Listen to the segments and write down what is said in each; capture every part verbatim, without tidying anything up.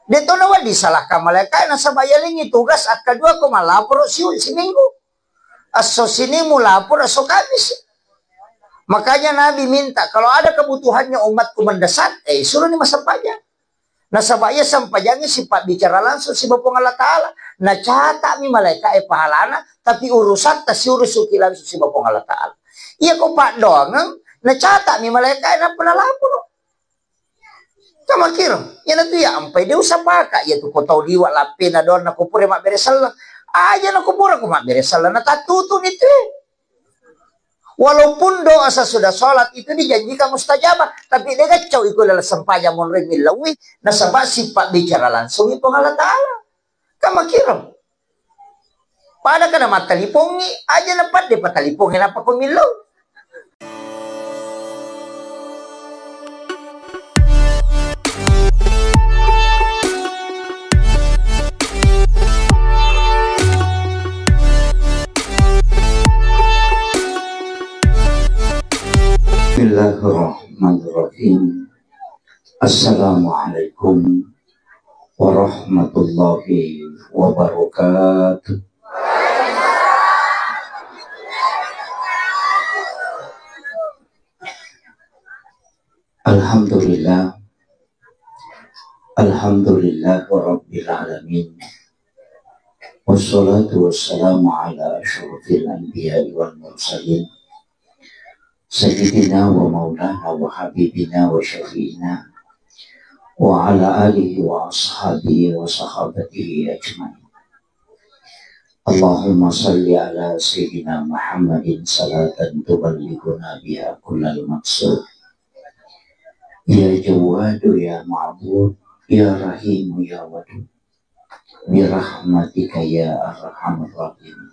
De' to nawedding salahkan malaika'e, nasaba' yalengngi tugas akkadua ko malaporo si-, siminggu. Esso Senin mulaporo esso Kamis. Makanya Nabi minta, kalau ada kebutuhannya umatku mendesak, eh, suruhni massempajang. Nasaba' iya sempajangnge sipabbicara langsung siba Puang Allah Ta'ala. Nacata'mi malaika'e pahalana, tapi urusatta siurusuki langsung siba Puang Allah Ta'ala. Iya ko paddoangeng, nacata'mi malaika'e nappa nalaporo. Kamakiro, iyanatu iya ampai de' usapaka, iyatu ko tau liwa' lappena doang nakupure mabbere selleng. Aja nakupure ko mabbere selleng, natattutu'ni tu. Walaupun doa sesudah sholat itu dijanjikan mustajabah, tapi de' gaccau iko dalam sempajang monroi millauwi, nasaba' sipabbicara langsung i Puang Allah Ta'ala. Kamakiro. Pada kana mattalipongngi, aja napadde patalipongngi nappa ko millau. Bismillahirrahmanirrahim. Assalamualaikum warahmatullahi wabarakatuh. Alhamdulillah. Alhamdulillah rabbil alamin. Wassalatu wassalamu ala asyrafil anbiya'i wal mursalin. Sayyidina wa maulana wa habibina wa syafi'ina wa ala alihi wa ashabihi wa sahabatihi ajma'in. Allahumma salli ala Sayyidina Muhammadin salatan tuballighuna biha kullal maqsud. Ya Jawwadu ya Ma'bud, ya Rahimu ya Wadud. Birahmatika ya arhamar rahimin.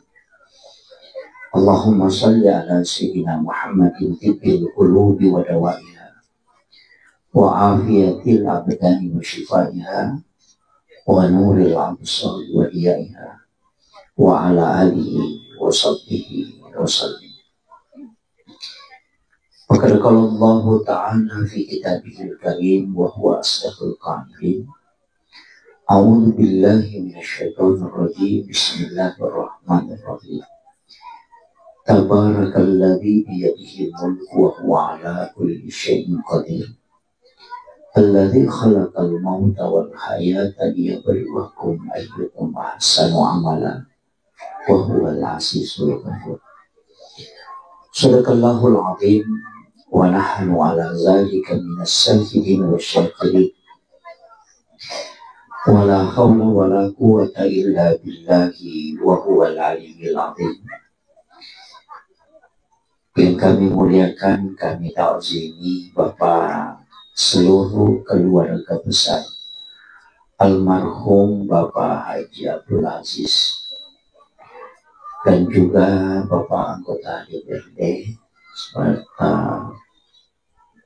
Allahumma salli ala Sayyidina Muhammadin tibbil qulubi wa dawaiha, wa afiyatil abdani wa shifaiha, wa nuril absari wa diyaiha, wa ala alihi wa sahbihi wa sallim. Wa qad qala Allahu ta'ala fi kitabihil karim wa huwa asdaqul qailin. A'udzu billahi minasy syaithanir rajim. Bismillahirrahmanirrahim. Tabarakalladzi biyadihil mulku wa huwa ala kulli syai'in qadir. Alladzi khalaqal mauta wal hayata liyabluwakum ayyukum ahsanu amala wa huwal azizul ghafur. Sadaqallahul azim wa nahnu ala dzalika minas syahidin wasy syakirin. Wa la haula wa la quwwata illa billahi wa huwal aliyyil azim. Yang kami muliakan, kami ta'zimi Bapak, seluruh keluarga besar almarhum Bapak Haji Abdul Aziz, dan juga Bapak anggota D P R D, serta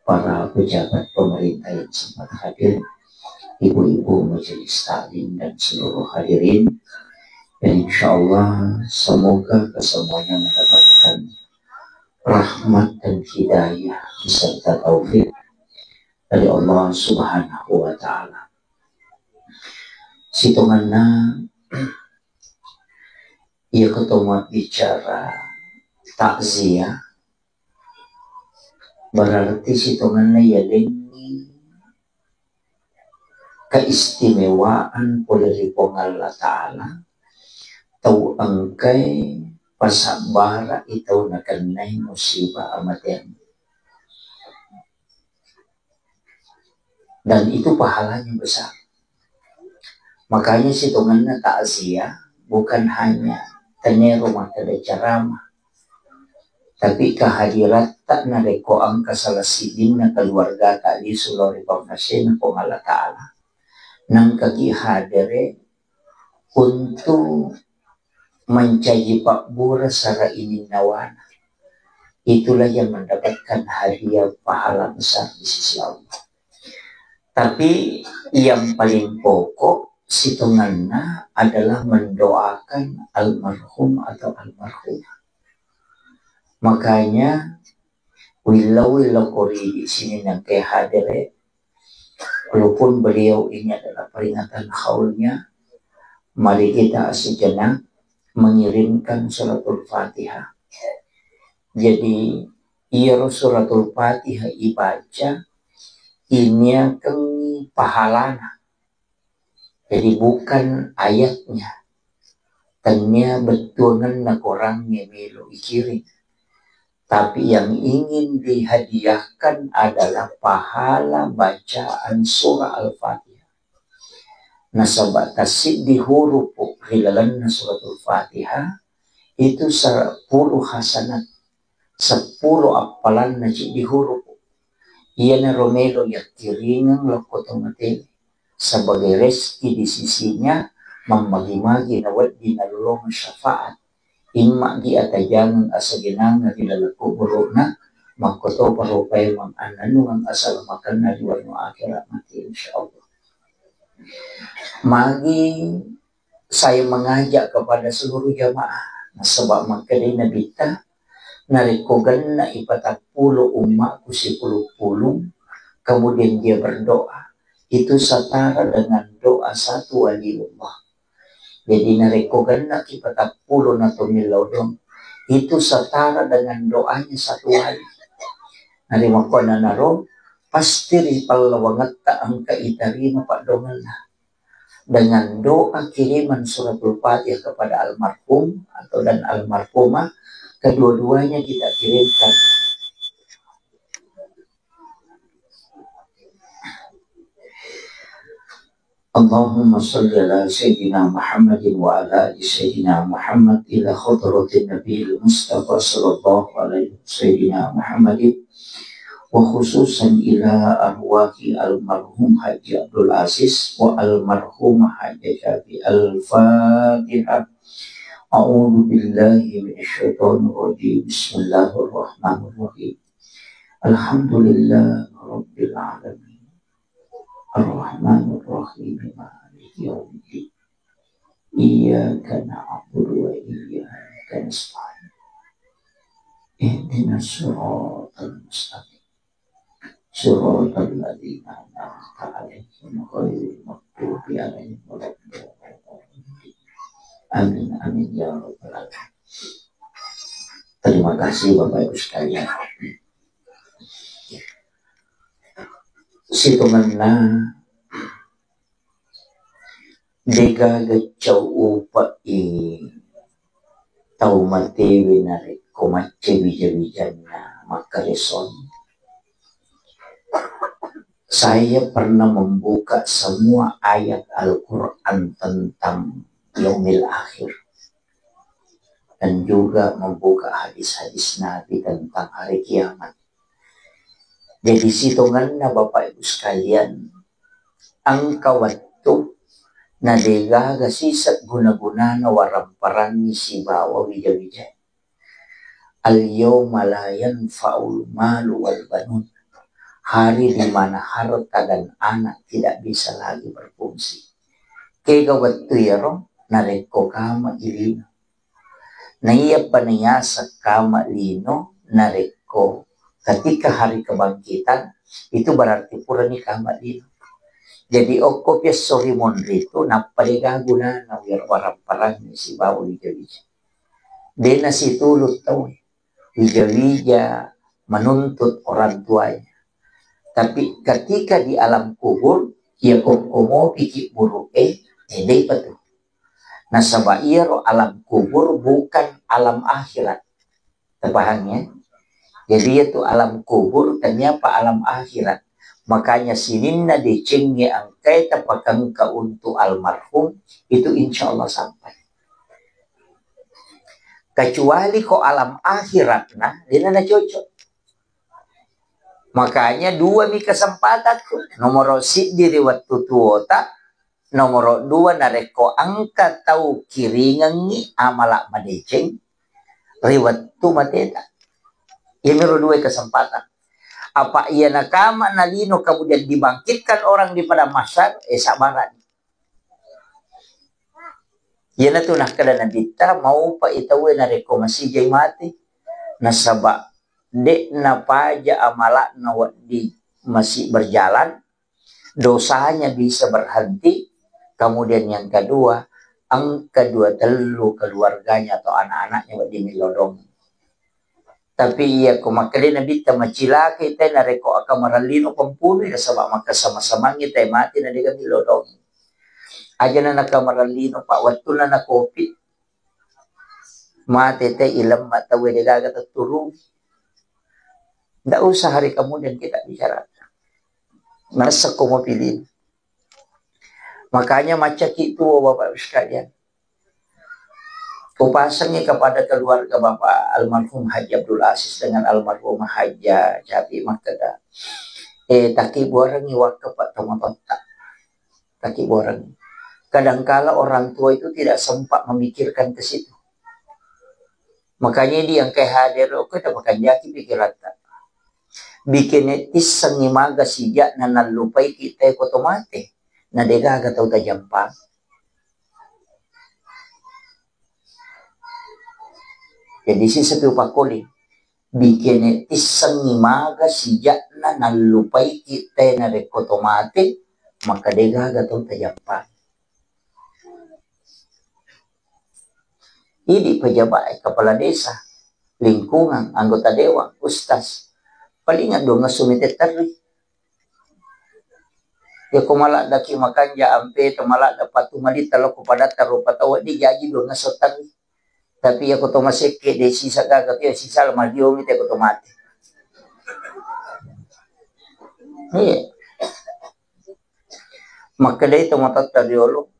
para pejabat pemerintah yang sempat hadir, ibu-ibu majelis taklim dan seluruh hadirin. Dan insya Allah semoga kesemuanya mendapatkan rahmat dan hidayah beserta taufik dari Allah Subhanahu wa Ta'ala. Sitongenna iya ketemu bicara takziah, berarti sitongenna yalengngi keistimewaan pole ri Puang Allah Ta'ala, tau engkai pasabbara'i tau nakennai musibah amateang. Dan itu pahalanya besar. Makanya sitongenna takziah bukan hanya tenero makkeda ceramah, tapi kehadiratta narekko engka salah siddinna keluargata lisu lao ri pammasena Puang Allah Ta'ala, nengkaki hadere untuk mencaji pabbura sara ininnawana, itulah yang mendapatkan hadiah pahala besar di sisi Allah. Tapi yang paling pokok sitongenna adalah mendoakan almarhum atau almarhumah. Makanya, willau-willau ko ri sini nengke hadere, Walaupun beliau ini adalah peringatan haulnya, mari kita sejenak mengirimkan suratul Fatihah. Jadi, iyaro suratul Fatihah ibaca, iniakengngi pahalana. Jadi, bukan ayatnya. Tennia bettuangenna korangnge melo ikiring. Tapi yang ingin dihadiahkan adalah pahala bacaan surah Al-Fatihah. Nasaba tassiddi hurupu ri lalenna suratul Fatihah itu sepuluh hasanat, seppulo appalanna ciddi hurupu. Iyanaro melo yakkiringeng lokko tomatoae sebagai rezeki di sisinya, mammagi-magi nawedding nalolongeng syafaat. Immagi atajangeng asagenangeng ri laleng kuburu'na, makkotopa ro paimeng annennungeng asalamakenna ri wanuwa akhirat mati, insyaallah. Magi saya mengajak kepada seluruh jamaah, nasaba makkedai Nabitta, narekko genna ipatappulo ummaku sipulung-pulung, kemudian dia berdoa, itu setara dengan doa satu waliullah. Jadi narekko gennaki patappulo na tomillau doang, itu setara dengan doanya satu wali. Narimakkuannanaro, pasti ri pallawangetta engka itarima paddoangenna. Dengan doa kiriman suratul Fatihah kepada almarhum atau dan almarhumah, kedua-duanya kita kirimkan. اللهم صل على سيدنا محمد وعلى آل سيدنا محمد إلى حضرة النبي المصطفى صلى الله عليه وسلم سيدنا محمد، وخصوصا إلى أرواح المرحوم حاج عبد العزيز والمرحومة حاجة شافي. الفاتحة. أعوذ بالله من الشيطان الرجيم. بسم الله الرحمن الرحيم. الحمد لله رب العالمين. الرحمن الرحيم. مالك يوم الدين. إياك نعبد وإياك نستعين. اهدنا الصراط المستقيم. صراط الذين أنعمت عليهم غير المغضوب عليهم ولا الضالين. Amin, amin, ya rabbal alamin. Terima kasih, Bapak Ibu sekalian. Sitongenna degaga cau upe'i tau matewe narekko macca wija-wijanna makkaresong. Saya pernah membuka semua ayat Al-Quran tentang yaumil akhir dan juga membuka hadis-hadis Nabi tentang hari kiamat. Jadi, sitongenna, Bapak Ibu sekalian, engka wettu na degaga siseng guna-gunana waramparangngi sibawa wija-wija. Al-yauma la yanfa'ul malu wal banun. Hari di mana harta dan anak tidak bisa lagi berfungsi. Kega wettu iyaro narekko kama ilino. Naiyapa naiaseng kama lino narekko ketika hari kebangkitan, itu berarti purani kama lino. Jadi okko piesso ri monri tu nappa dega gunana wira-, waramparangngi sibawa wija-wija. De nasitulu tau wija-wija menuntut orang tuanya. Tapi ketika di alam kubur, iya kokko mopiki buru'e, eh, depa tu. Nasaba iyaro alam kubur bukan alam akhirat. Terpahami, ya? Jadi, itu alam kubur, ternyata alam akhirat. Makanya, sininna decengnge engkae tapakengka untuk almarhum, itu insya Allah sampai. Kecuali ko alam akhirat, nah, dena na cocok. Makanya, dua mi kesempatan tu. Nomoro siddi ri wettu tuota, nomoro dua, narekko engka tau kiringengngi amala madeceng ri wettu mateta. Iyamiro dua kesempatan. Apa iya nakama nalino kemudian dibangkitkan orang di padang mahsyar, eh, sabarani. Iyanatu nakkeda Nabitta, maupa i tauwe narekko masijai mate. Nasaba de'na paja amala'na wedding masi berjalan, dosanya bisa berhenti. Kemudian yang kedua, engka dua tellu keluarganya atau anak-anaknya wedding millau dongeng. Tapi iya ko makkeda Nabitta, macilakai te narekko akamarang lino pampunui, nasaba makkasama-samangngi te mati na dega millau dongeng. Aja na nakamarang lino, Pak, wettunna na covid, mate te ilemma tauwe, degaga tetturung. Ndak usah hari kemudian kita bicara. Nassekko mapilih. Makanya macaki tuo, Bapak Ibu sekalian. Kupasangi kepada keluarga Bapak almarhum Haji Abdul Aziz dengan almarhumah Haja Capi makkeda, eh, takibuarengi wakka, Pak, tomatotta. Takibuarengi. Kadangkala orang tua itu tidak sempat memikirkan ke situ. Makanya di engkai hadir, oke, tapakanjaki pikiratta. Bikin tissengi maga sijak na nallupai kita ko tomate. Na degaga tau tajampa. Jadi sisa tu pakoli. Bikin tissengi maga sijak na nallupai kita na rekko tomate, maka degaga tau tajampa. Idi pejabat, kepala desa, lingkungan, anggota dewan, ustaz. Palingan dua ngesso mite terri. Ya ko maladda ki makanja ampe, to maladda patu malitta lo ko padatta rupa tau, di jaji dua ngesso terri. Tapi ya ko to masekke de sisa gaga, ya sisa lamadiong te ko to mate. Iya. Makkedai tomatoatta riolo,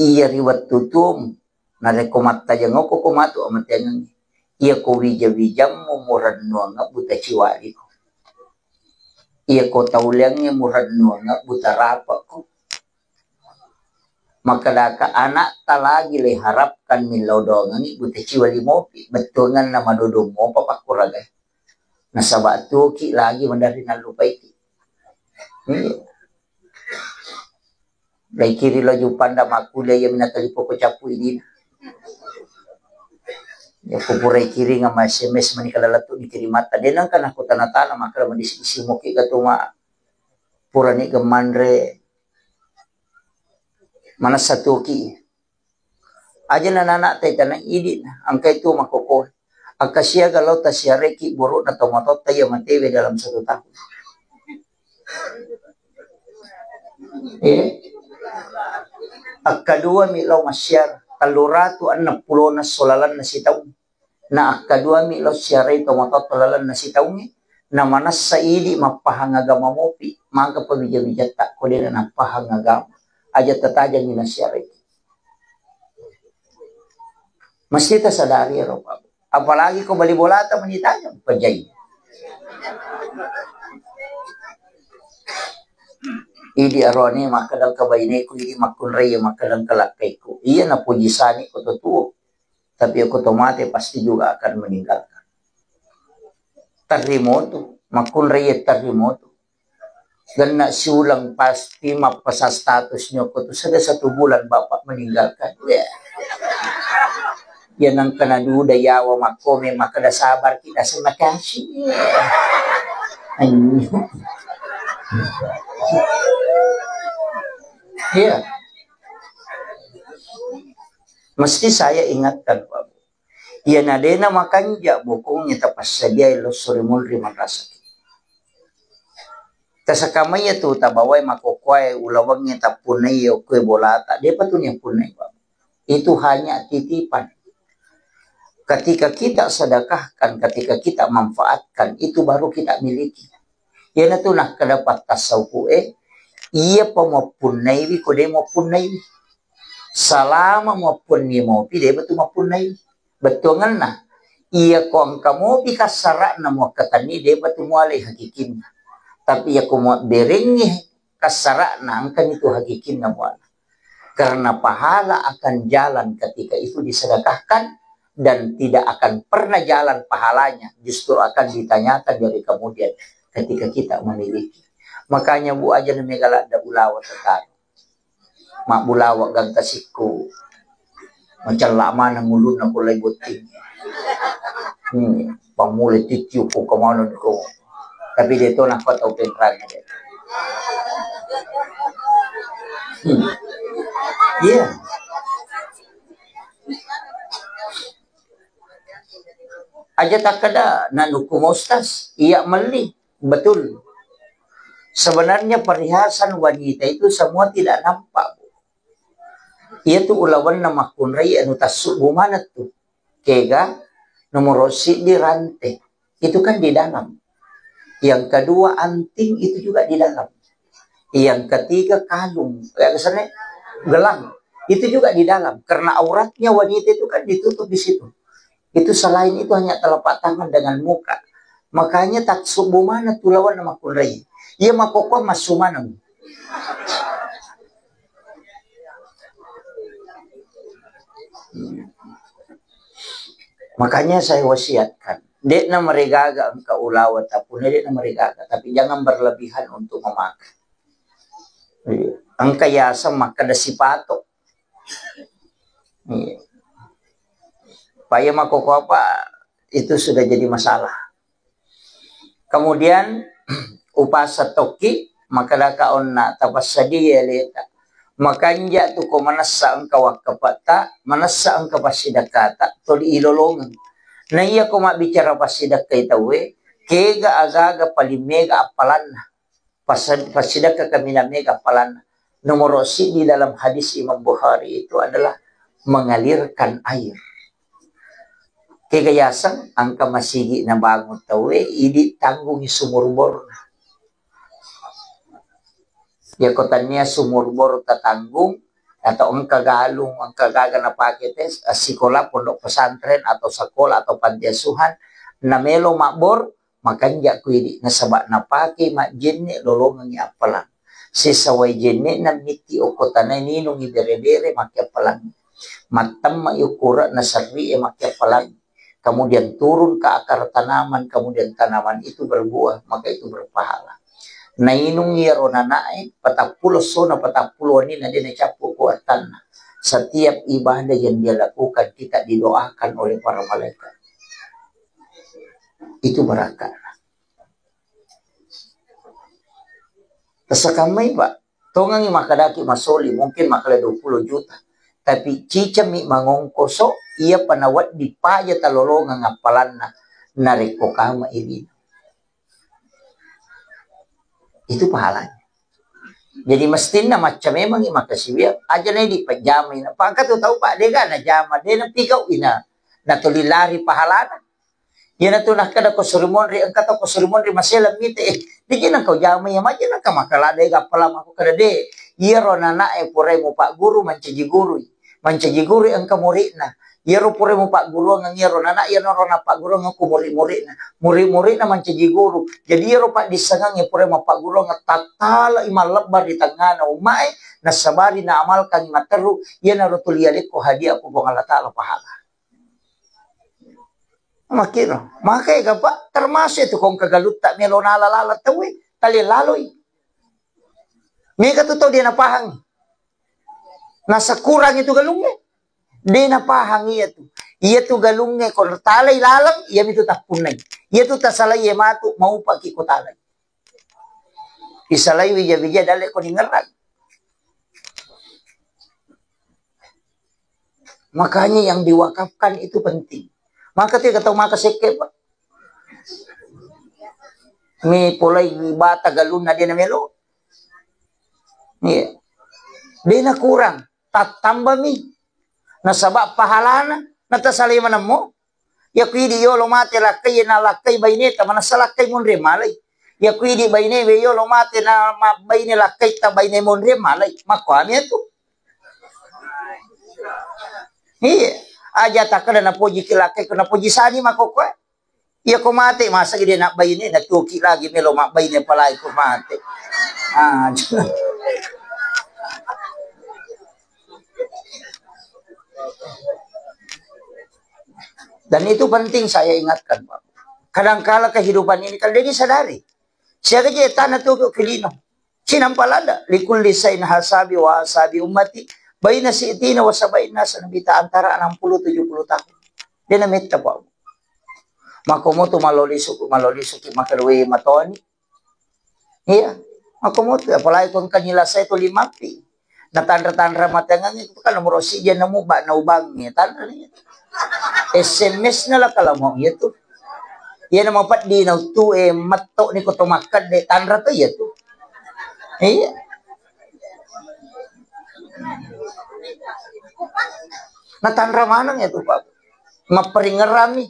iya ri wettu tuomu, narekko mattajeng okko ko matu amateangengngi. Iya ko wija-wijammu murennuangnga buta ciwaliko. Iya ko tauleangnge murennuangnga buta rapekko. Makkedaka anatta lagi le harapkan millau dongengngi buta ciwa limopi, bettuanganna madodong mopa pakkuragai. Nasaba tuoki lagi maderri nallupaiki. Iya. Laikiri lo Jupanda makkuliah, iya minatalipo ko cappu idina. Ya ko pura ikiring ama S M S mani kala lettu ni kirimatta. De nengka nako tana-tana makkeda madisi-disi moki ga tu ma purani gemmanre manessa tuoki. Aja na nana te taneng idi na, engkai tuo makkokkoe. Akkasiaga lao tasiareki burukna tomatoatta iya matewe dalam satu tahun. Eh? Akkadua mi lao massiara, tellu ratu enneng pulo na solalanna sitaung. Na akkadua mi lao siarai tomatoatta lalenna sitaungnge, na manessa idi mappahang agama mopi, maka pabija-bijatta ko dena nappahang agama. Aja tatajangi nasiarai. Mesti tasadari ero, Pak. Apalagi ko bali bolata meni tajang pajai. Idi arone makkeda engka baineku, idi makkunrai makkeda engka lakkaiku. Iya napuji sani ko to tuo. Tapi ko to mate pasti juga akan meninggalkan. Terri motu, makkunrai terri motu. Genna siuleng pasti mappasang status nyoko tu sudah satu bulan bapak meninggalkan. Ya. Ya nengka naduda yawa makkome makkeda sabar kita, terima kasih. Anjing. Iya. Mesti saya ingatkan, Pak. Iyana dena makanja bokongnge tapassadiai losso ri munri manrasaki. Tasakamaiya tu tabawai makokkoe ulawengnge tappunnai okkoe bolata, depa tu niappunnai, Pak. Itu hanya titipan. Ketika kita sedekahkan, ketika kita manfaatkan, itu baru kita miliki. Iyanatu nakkeda pattassaupu'e, iyapa muappunnaiwi ko de muappunnaiwi. Salama muappunni mopi, depa tu muappunnaiwi. Bettuangenna, iyako engka mopi kassara'na muakkatenni, depa tu mualai hakikinna. Tapi iyako muabberengngi kassara'na, engkani tu hakikinna muala. Karena pahala akan jalan ketika itu disedekahkan dan tidak akan pernah jalan pahalanya, justru akan ditanyakan dari kemudian ketika kita memiliki. Makanya bu aja na mega ladda ulawa tetaro. Mabbulawa gangka sikku. Macella maneng ulunna ko lai botting. Hmm, pamule tittiu ko kemana ko. Tapi de to nakko tau penrang de. Iya. Aja takkeda, "Nanukku Ustaz, iya melli." Betul. Sebenarnya perhiasan wanita itu semua tidak nampak, Bu. Iya tu ulawanna makkunrai anu tassubbu maneng tu. Kega, nomor siddi rante. Itu kan di dalam. Yang kedua anting itu juga di dalam. Yang ketiga kalung, ya, kesannya gelang. Itu juga di dalam. Karena auratnya wanita itu kan ditutup di situ. Itu selain itu hanya telapak tangan dengan muka. Makanya tassubbu maneng tu lawan nama kunrai. Iya makkokkoe massu maneng. Makanya saya wasiatkan, de'na marigaga engka ulawa tapune, de'na marigaga, tapi jangan berlebihan untuk memakai. Iya. Engka yaseng makkeda sipato. Iya. Paya makkokkoe apa itu sudah jadi masalah. Kemudian, upasa tokki, makkedaka onna tapassadia aleta. Makanja tu ko manessa engka wakkepatta, manessa engka passidekkata, tuli ilolongeng. Na iya ko mabbicara passidekkai tauwe, kega agaga paling mega appalanna. Pas-, passidekka kaminang mega appalanna. Nomor siddi dalam hadis Imam Bukhari itu adalah mengalirkan air. Kega yaseng engka masigi nabangun tauwe, idi tanggungi sumur borna. Yako tania sumur bor tatanggung atau engka galung, engka gaga napake te, sikola, pondok pesantren atau sekolah atau panti asuhan, namelo mabbor, makanja ku idi, nasaba napake majjenne lolongengi appalang. Sessa wai jenne'na mitti okko tanae ninungi bere-bere makke appalang. Mattemma okko ure'na serri e makke appalang. Kemudian turun ke akar tanaman, kemudian tanaman itu berbuah, maka itu berpahala. Nainung iyaro nanae patappulo essona patappulo wenninna de nacappu ko attanna. Setiap ibadah yang dia lakukan kita didoakan oleh para malaikat. Itu barakah. Tasakammai, Pak. Tongengi makkedaki masoli, mungkin makkeda dua puluh juta. Tapi cicami mangongkoso, iya pa nawedding paja talolongeng appalanna, narekko kama ilina. Itu pahalanya. Jadi mestinna macca memangi makkasiwiang, aja naidi pajamai. Pangka tu tau, Pak, dega najama, de napigau ina, natuli lari pahalana. Iyanatu nakkeda ko suri monri, engka tau ko suri monri masela mite, eh, deje nengka ujama iya, maje nengka makkeda de gappala makko kada de. Iyaro nanae purai mupagguru mancaji gurui. Mancaji gurui engka muridna. Iyaro purai mupagguruang iyaro nana, iyaro napagguruang ko murid-muridna. Murid-muridna mancaji guru. Jadi iyaro paddissengengnge purai mapagguruang tattala i mallebba ri tengngana ummae, nasabari naamalkangi matteru, iyanaro tuli alekko hadiah ko Puang Allah Taala pahala. Makkiro. Maka ega, Pak, termasuk itu kong kegalutta melo nala-lala tauwe, tali laloi. Mega tu tau de napahang. Nasa kurang itu galungnge. De napahang iya tu. Iya tu galungnge ko talai laleng, iya mitu tappunnai. Iya tu tasalai iya matu, maupaki ko talai. Isalai wija-wija dalle ko ningerang. Makanya yang diwakafkan itu penting. Maka tu tau maka sekke, Pak. Mi polai bata galunna de namelo. Iya. De nakurang, tattambami. Nasaba pahalana, natasalai manemmo. Iya ku idi yolo mate lakkai, na lakkai baineta, manessa lakkai monri malai. Iya ku idi baine we yolo mate na ma-, baine lakkai ta baine monri malai. Makko ami tu. Iya. Aja takkeda napoji ki lakkai, ko napoji sani makko koe. Iya ko mate, masa ide nak baine, na tuki lagi melo mak baine palai ko mate. Ah, Dan itu penting saya ingatkan, Pak. Kadangkala kehidupan ini kan dia disadari. Siaga je tanah tu ke lino. Sinampa lada, likulli sain hasabi wa hasabi ummati, baina si'tina wa sabaina sanabita, antara enam puluh tujuh puluh tahun. Dia nametta, Pak. Makomo tu maloli suku, maloli suki makarwe matoni. Iya. Makomo tu, apalagi kon kanila saya tu limampi. Natanra-tanra matengngang itu kan nomor siji na muba na ubangnge, tanra ni. S M S na la kalamau iya tu. Iya nama peddi na utu e metto ni ko to makkedde tanra tu iya tu. Iya. Natanra maneng iya tu, Pak. Mapperingerami.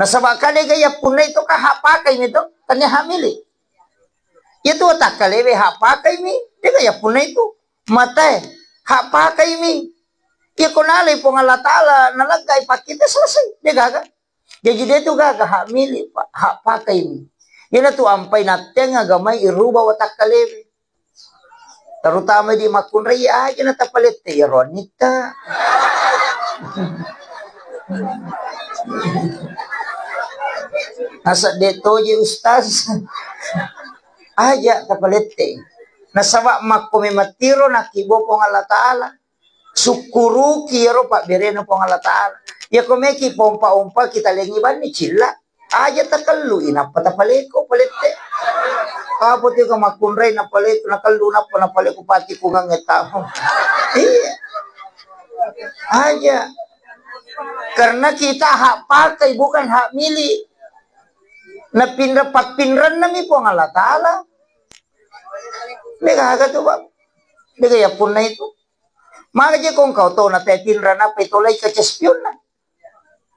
Nasaba ka dega yappunnai tu ka hak pakai mi tu, tania hak milik. Iya tu watakkalewe hak pakai mi, dega yappunnai tu. Matae hak pakai mi. Iya ko nalai Puang Allah Taala, naleggai pakkita selesai. Dega gaga. Jaji de tu gaga hak milik, Pak, hak pakai mi. Iyana tu ampai natteang agamai iruba watakkalewe. Terutama di makkunrai aja na tapalette ya ronitta. Asa de toje ustaz. Aja tapalette. Nasaba makko memattiro nakibo Puang Allah Taala. Sukkuruki iyaro pabberena Puang Allah Taala. Iya ko meki pompa-ompa kita lengi banni cilla. Aja takellu inappa tapaleko palette. Apa tu ka makkunrai napaleko nakellu nappa napaleko pati kungang tahu. Iya. Aja. Karena kita hak pakai bukan hak milik. Napinra pappinranna mi Puang Allah Taala. Dega aga tu, Pak. Dega yappunnai tu. Maga je ko engka otona te pinra nappa itolai kaca spionna.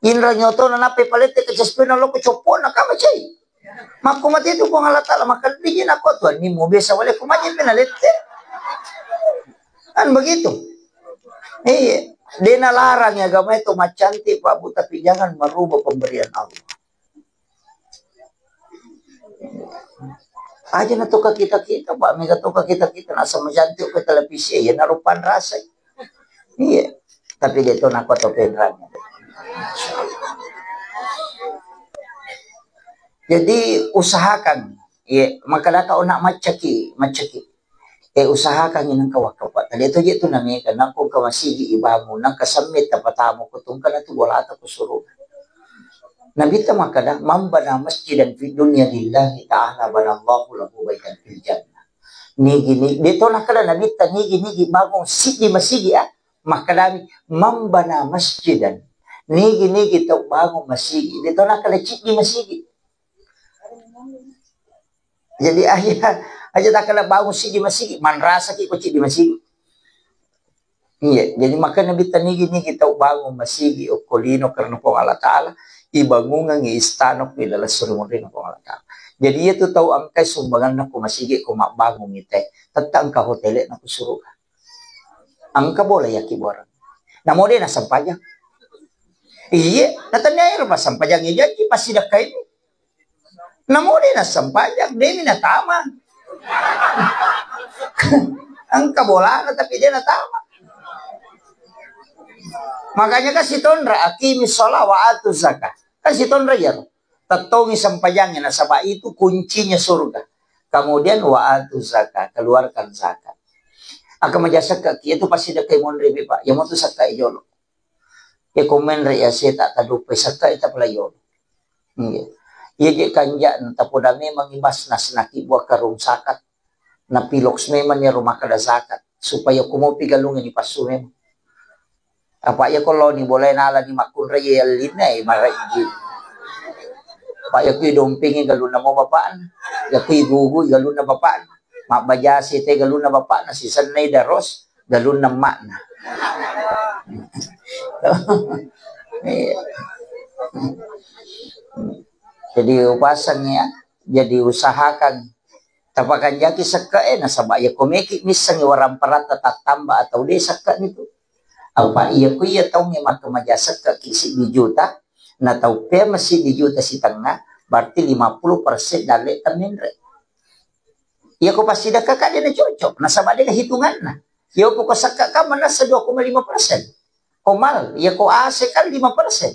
Inra nyo otona nappa ipalette kaca spionna lokko coppona kama cai. Makko mate tu Puang Allah Taala makkeda je nakko tuanni mu biasa wale ko maje pena lette. Kan begitu. Iya, de nalarang agama itu macantik Pak Bu, tapi jangan merubah pemberian Allah. Aja na toka kita-kita, Pak, mega toka kita-kita, nasa macantik ke televisi, ya narupan rasa. Iya. Tapi dia tu nakko to penrang. Jadi usahakan, iya, maka daka ona maccaki, maccaki. Eh, usahakan nangka wakka, Pak. Tadi tu je tu namega, nangko ka masigi ibangun, nangka semme tapatamu ko tungka na tu bolata ko suruh. Nabitta makkeda, "Man bana masjidan fid dunya lillahi ta'ala banallahu lahu baitan fil jannah." Nigi, ni, de to nakkeda Nabitta, nigi, nigi bangun siddi masigi, ah. Makkedami, "Man bana masjidan." Nigi, nigi tau bangun masigi. De to nakkeda ciddi masigi. Jadi aja, aja takkeda bangun siddi masigi, manrasaki ko ciddi masigi. Iya, jadi makanya Nabitta nigi-nigi tau bangun masigi okko lino karena Puang Allah Taala, ibangungengi istana ko ilaleng suri munrinna Puang Allah Taala. Jadi iya tu tau engkai sumbanganna ko masigi ko mabbangungi te, tetta engka hotele'na ko suruga. Engka bola yaki borang. Namo de nassempajang. Iye, natannia ero passempajangi janji passidakkaimi. Namo de nassempajang, demi natama. Engka bolana tapi de natama. Makanya kan sitonra aqimi sholat wa atu zakat. Kan sitonra iyaro. Tettongi sempajangnya nasaba itu kuncinya surga. Kemudian wa atu zakat, keluarkan zakat. Aka maja sekka ki itu pasti dekai monre Pak. Ya mau tu sekka jolo. Iya ko menre iya seta tadupai sekka ita pala yolo. Iya. Iya je kanja'na tapoda memang ibas nas naki buah karung zakat. Napiloks memang ya rumah kada zakat supaya kumopi galung ini pasu memang. Apa iya ko loni boleh nala ni makkunrai ya lina ya maraji. Pak ya kui dompingi galunna mau bapakna. Ya kui gugu galunna bapakna. Mabbajasi te galunna bapakna sisennai daros. Galunna emakna. Iya. Jadi upasang ya, jadi usahakan tapakanjaki sekka e nasaba iya komeki missengi waramparatta tattamba atau de sekka nitu. Apa iya ku iya taunge makkamaja sekka ki siddi juta na tau pea siddi juta sitengnga berarti lima puluh persen dalle temmenre. Iya ko passidekka ka de na cocok nasaba de hitunganna. Iya ko sekka ka manessa dua koma lima persen. Komal, iya ko ase kan lima persen.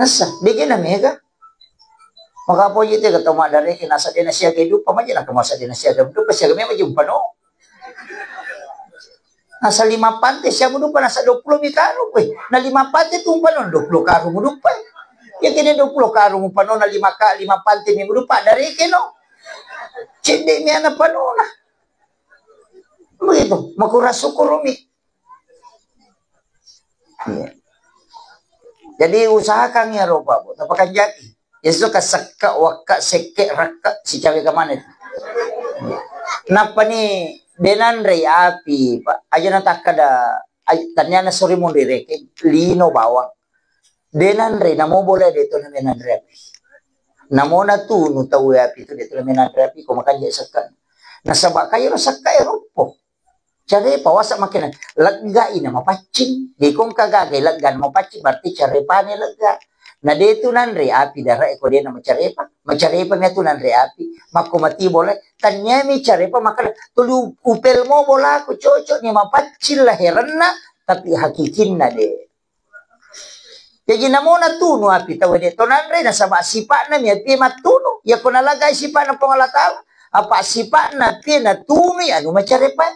Nessa, de na mega. Maka poji te ketau maddareke nasa de na siaga dupa maja na kemasa de na siaga dupa siaga memang jumpa no. Nasa lima pante siaga dupa nasa dua puluh mi karung. Weh, na lima pante tumpa no dua puluh karung dupa. Ya kene dua puluh karung pa no na lima ka lima pante mi dupa dareke no. Cedde mi ana panona. Begitu, makura syukurumi. Iya. Jadi usahakan ya roba, Bu, tapakanjaki. Yesu ka sekka, wakka, sekke, rakka, sicawe ka maneng. Nappa ni denanre api, Pak. Aja natakkada, aj-, taniana suri munri reke, lino bawang. Denanre, namo bola de to namenanre api. Namo natunu tau api tu de to namenanre api, ko makanja sekka. Nasaba kairo sekka e roppo. Carepa wasa makkeda, legga ina mapaccing. Jadi ko engka gaga legga mapaccing, berarti carepane legga. Na de tu nanre api dara e ko de na macarepa, macarepa mia tu nanre api. Makko mati bola, taniami carepa makkeda, tuli u-, upel mo bolaku, cocok ni mapaccing laherenna, tapi hakikinna de. Jaji namo natunu api tau de to nanre, nasaba sipa'na mi api mattunu. Iya ko nalagai sipa'na Puang Allah Taala, apa sipa'na api natunu ya anu macarepa.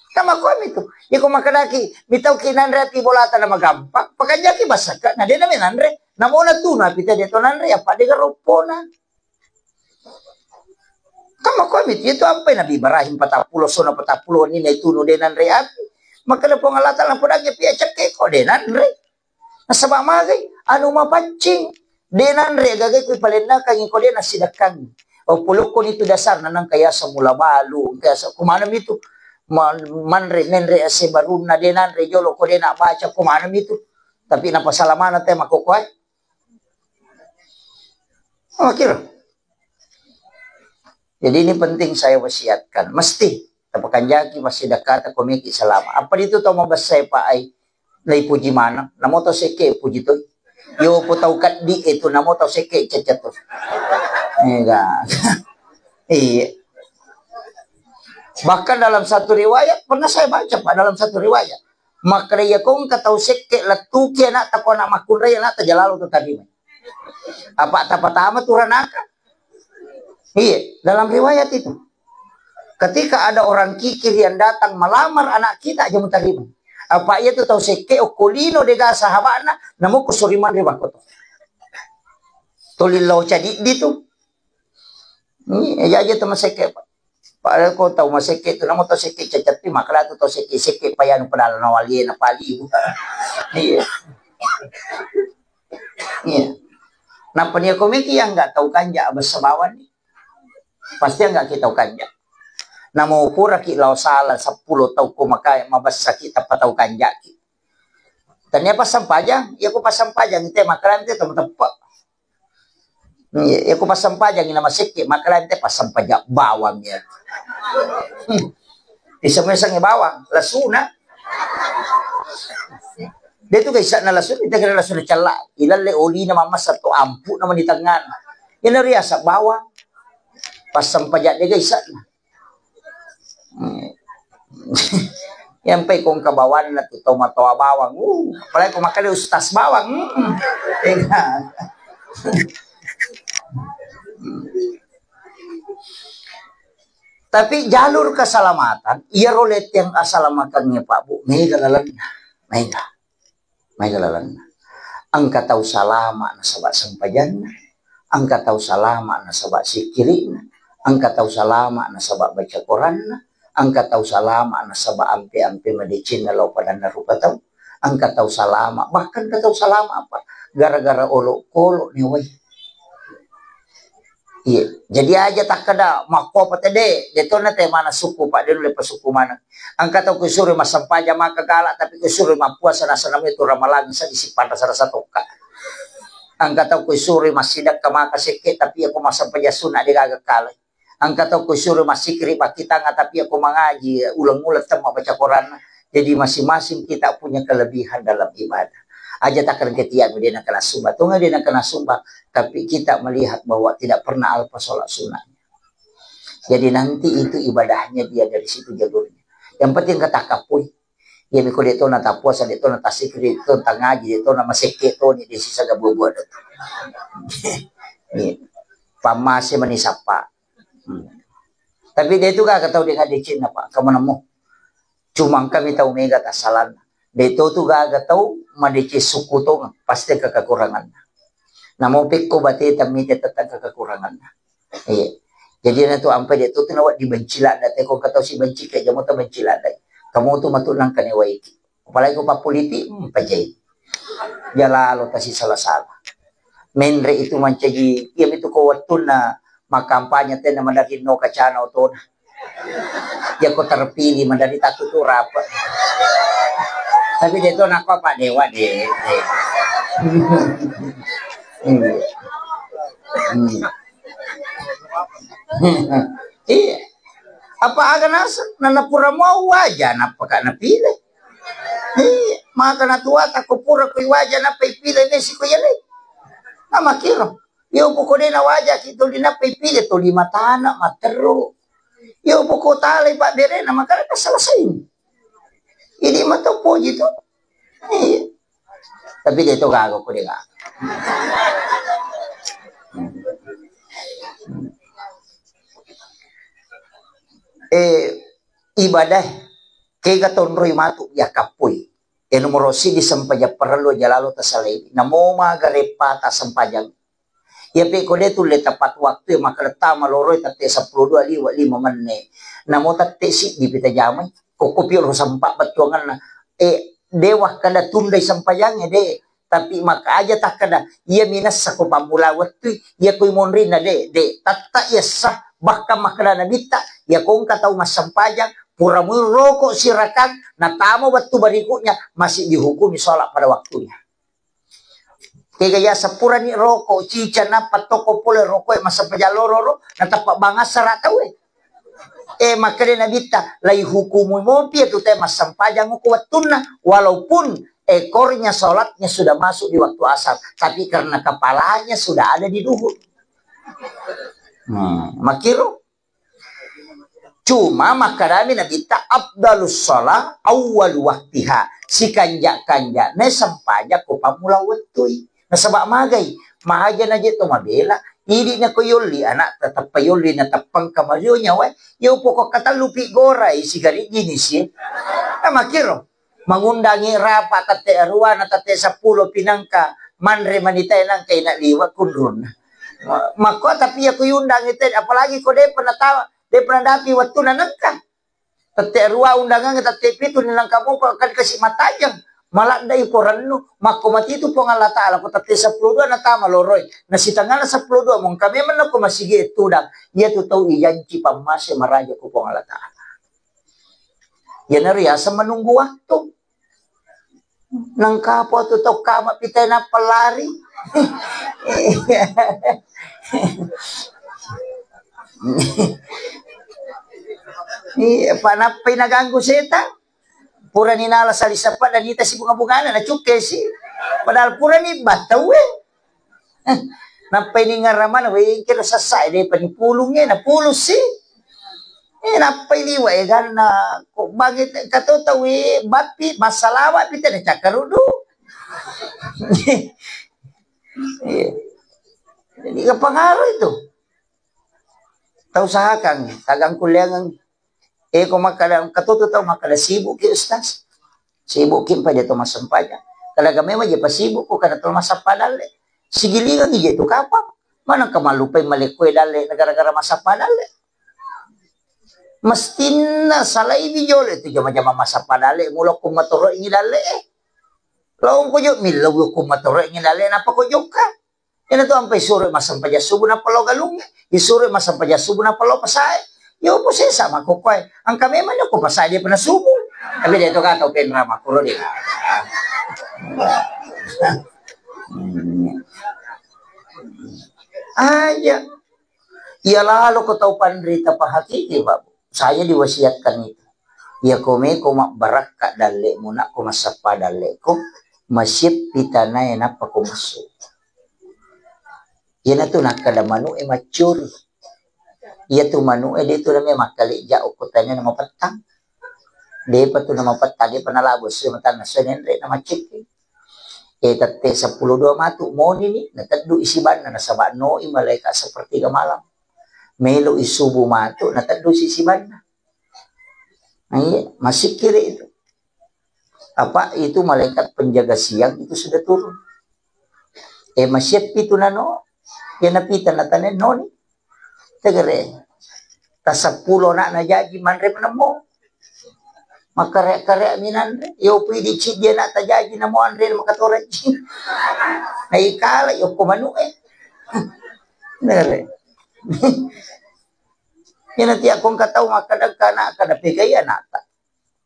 Kama komi tu. Iya ko makkedaki, mitauki nanre api bolata na magampang, pakanjaki basaka, na de na menanre. Namo natunu api tau de to nanre, apa de garoppona. Kan makkuami tu, itu ampai Nabi Ibrahim patappulo, sona patappulo wenni naitunu de nanre api. Makkeda Puang Allah Taala, podangngi api acekke ko de nanre. Nasaba magai, anu mapaccing. De nanre gaga ku palennakangi ko de nasidekkangi. O pulukko ni tu dasar nanang kayasa mula balu, kayasa kumana mitu. Ma-, manre, menre ase barunna de nanre jolo ko de na baca kumana mitu. Tapi napasalamana te makokoai. Oh, kira. Jadi ini penting saya wasiatkan. Mesti tapakanjaki massidekata komiki selama. Apa itu tau mabessai Pak ai? Naipuji maneng. Namo tau sekke puji tu. Yo po tau kaddi itu namo tau sekke cecet tu. Iya. Iya. Bahkan dalam satu riwayat, pernah saya baca, Pak, dalam satu riwayat. Makkeda iya ko engka tau sekke lettuki anakta ko anak makkunrai anakta jalalo tu tarima. Apa tapatama tu ranaka. Iya, dalam riwayat itu. Ketika ada orang kikir yang datang melamar anak kita, aja mutarima. Apa iya tu tau sekke okko lino dega sahabatna, namo ko suriman ri bakko tu. Tuli lo cadiddi tu. Iya, aja tu masekke, Pak. Padahal ko tau masekke tu, namo tau sekke cacapi, makkeda tu tau sekke-sekke payanu padahal nawaliena paliu. Iya. Iya. Nappa nia komiki yang nggak tau kanja abessa bawang ni. Pasti nggak kita kanja. Namo puraki lao sala seppulo tau ko makai mabessaki tappa tau kanjaki. Tania passempajang, iya ko passempajang te makkeda te tau teppe. Iya, iya, ko passempajang ina masekke, makkeda te passempajang bawang ya. Hmm. Bisa mesangi bawang, lasuna. De tu gaisakna lasuna, kita kira lasuna cella. Ilalle olina mamasa to ampu nama di tengah. Ina riasa bawang. Passempajang de gaisakna. Hmm. Yampai ko engka bawanna tu tau matoa bawang. Uh, apalagi ko makkeda ustaz bawang. Hmm. Iya. Tapi jalur keselamatan, iyaro lettiang asalamakengnge, Pak Bu, mega lalenna. Mega. Maega lalenna. Engka tau salama nasaba sempajanna, engka tau salama nasaba sikkiri'na, engka tau salama nasaba baca Koranna, engka tau salama nasaba ampe-ampe madecenna lao padanna rupa tau, engka tau salama, bahkan engka tau salama apa? Gara-gara olokolo ni wai. Iya, jadi aja takkeda makkopa tede, de tona te mana suku, Pak, de nulle pasuku maneng. Engka tau kusuro massempajang maka gala, tapi kusuro mappuasa nasaba itu ramalang seddi sipanra sarasa tokka. Engka tau kusuro massidekka maka sekke, tapi aku massempajang sunna de gaga kale. Engka tau kusuro massikiri pakkitanga, tapi aku mangaji uleng-uleng temma baca Koranna. Jadi masing-masing kita punya kelebihan dalam ibadah. Aja takkeda ketiak de nakena sumba, tunga de nakena sumba, tapi kita melihat bahwa tidak pernah alpa sholat sunnahnya. Jadi nanti itu ibadahnya dia dari situ jalurnya. Yang penting kata kapui. Ya miko de tona tapuasa, de tona tasikri, de tona tangaji, de tona masekke toni de sisa gabu-gabu ada. Iya. Pamase mani sapa. Hmm. Tapi de tu gaga tau de gadecenna, Pak, kamu nemu. Cuma kami tau mega tasalanna. De to tu gaga tau madeceng suku tonga, pasti engka kekuranganna. Namo pekko bate tammite tetang engka kekuranganna. Iya. Jadi na tu ampai de tu tu nawa dibenci ladda te, ko engka tau sibenci ke jamo ta benci ladda. Kamu tu matu nangka ne waiki. Apalagi ko pappolitik, hmm, pajai. Jalalo tasi salah-salah. Menre itu mancaji, iya mitu ko wettunna makampanye tenna madari no kacana otona. Ya ko terpilih madari takut tu rapat. Tapi de tu nako apa dewa de. De. Hmm. Hmm. Iya. Apa aga naseng? Nana pura mau waja, nappa ka napile. Iya, maka natuata ko pura koi waja, nappa ipile, nesi ko yale. Namakiro. Yo poko de na waja ki tuli, nappa ipile tuli matana, materru. Yo poko talai pabberena, maka selesai. Idi mato poji tu. Iya. Tapi de to gaga ko de gaga. Eh, ibadah kega tonroi matu ya kappoi. Eh, nomoro sidi sempajang parellu aja lalo tasalai. Namo maga reppa ta sempajang. Iya pe ko de tulle tepat waktu, ya makkeda tama loroi tette seppulo dua liwa lima menne. Namo tette siddi pi tajamai. Kokko pi ro sempa bettuanganna. Eh, de wakkeda tundai sempajangnge, de. Tapi maka aja takkeda, iya minessa ko pammula wettui, iya koi monrinna, de, de. Tatta iyessa, bahkan makkeda nabitta, iya ko engka tau massempajang, pura mui roko sirakang, natama wettu berikutnya, masih dihukumi sholat pada waktunya. Kega ya sepurani roko, cica nappa toko pole roko e massempajang loro ro, natappa bangassara tau e. Eh, makkeda nabitta, lai hukumu mopi tu te massempajang ko wettunna, walaupun ekornya sholatnya sudah masuk di waktu asar, tapi karena kepalanya sudah ada di duhur. Hmm, makiro. Cuma makkedami nabitta, afdalus shalah awwal waktiha. Sikanja-kanjana sempajang ko pammula wettui. Nasaba magai, maja naje to mabela, idi nako yolli anak, tetappa yolli, nateppang kamario nyawa, yo pokok katellu pi gorai sigari jinisi. Nah, makiro. Mangundangi rapa tette arua na tette seppulo pinangka manre manitae nangka ina liwa kunrunna. Ma-, makko tapi ya kuyundangi te, apalagi ko de pernah tawa, de pernah dapi waktu na nengka. Tette arua undangan, tette pitu ni nangka moko kan kasi matajang. Maladda i porennu, makko mati tu Puang Allah Taala, ko tette seppulo dua natama loroi. Na sitengana seppulo dua mongka memang nako masigi tudang. Iya tu tau ijanci pammase maraja ko Puang Allah Taala. Iyana riaseng menunggu waktu. Nangkapa tu tau kama pitai nappa lari? Iya, pa nappai naganggu setang. Purani nala sali sappa dan ita si bunga-bungana na cukke si. Padahal purani battau e. Nappai ningaramana, wé, engkero sassaé, dé'pa nipulung, é, napulung si. É, nappai liwa, é, ganna, ko bangngi te-, kato tau, é, bappi, massalawa pi te, nacakkaruddu. Iya. Jadi, kepengaruh itu. Tau usahakan, tagang kuliangan. Eh, ko makkada, engka to tu tau makkada, "Sibuk ki, Ustaz." Sibuk ki, pada to massempajang. Kadaga memang je pasibuk ko kada to massappa dalle. Sigilingang ije tu kapang. Mana engka mallupai malekko e dalle na gara-gara massappa dalle. Mestinna salaiwi jolo tu jama-jama massappa dalle, mula ko matoro'ingi dalle e. Lao ko jo millau ko matoro'ingi dalle, napa ko jokka? Iyana tu ampai suro massempajang subuh nappa lao galungnge, isuro massempajang subuh nappa lao pasae. Yo, ko sesa makkokkoe, engka memang ko pasae dia pernah subuh. Tapi dia tu kan tau penra makkoro dia. Aja. Iya lalo ko tau panrita pahakiki, Pak. Saya diwasiatkan itu. Iya ko meko mabbarakka dalle'mu, nakko massappa dalle'ko, masieppi tanae nappa ko massu. Iyanatu nakkada manu'e maccuri. Iyatu manu'e de tu namanya makkalejja okko tanae namapettang. Depa tu namapettang, depa nalabo sui matanna sui nenre namacikki. E, tette seppulo dua matu monini, nateddu isi banna, nasaba noi malaikat sepertiga malam. Melo isubu matu, nateddu si isi banna. Nah, iya, masikkiri itu. Apa itu malaikat penjaga siang itu sudah turun. Eh, masieppi tu nano, ya napita natane noni. Tegere. Seppulo ana'na jaji manre menemmo. Makkare-kare minanre. Yo pidi ciddi ana'ta jaji namo anre makatoracci. Naikala yokko manu'e. Nere. Iyana tiakko engka tau makkadang kana kada pegai ana'ta.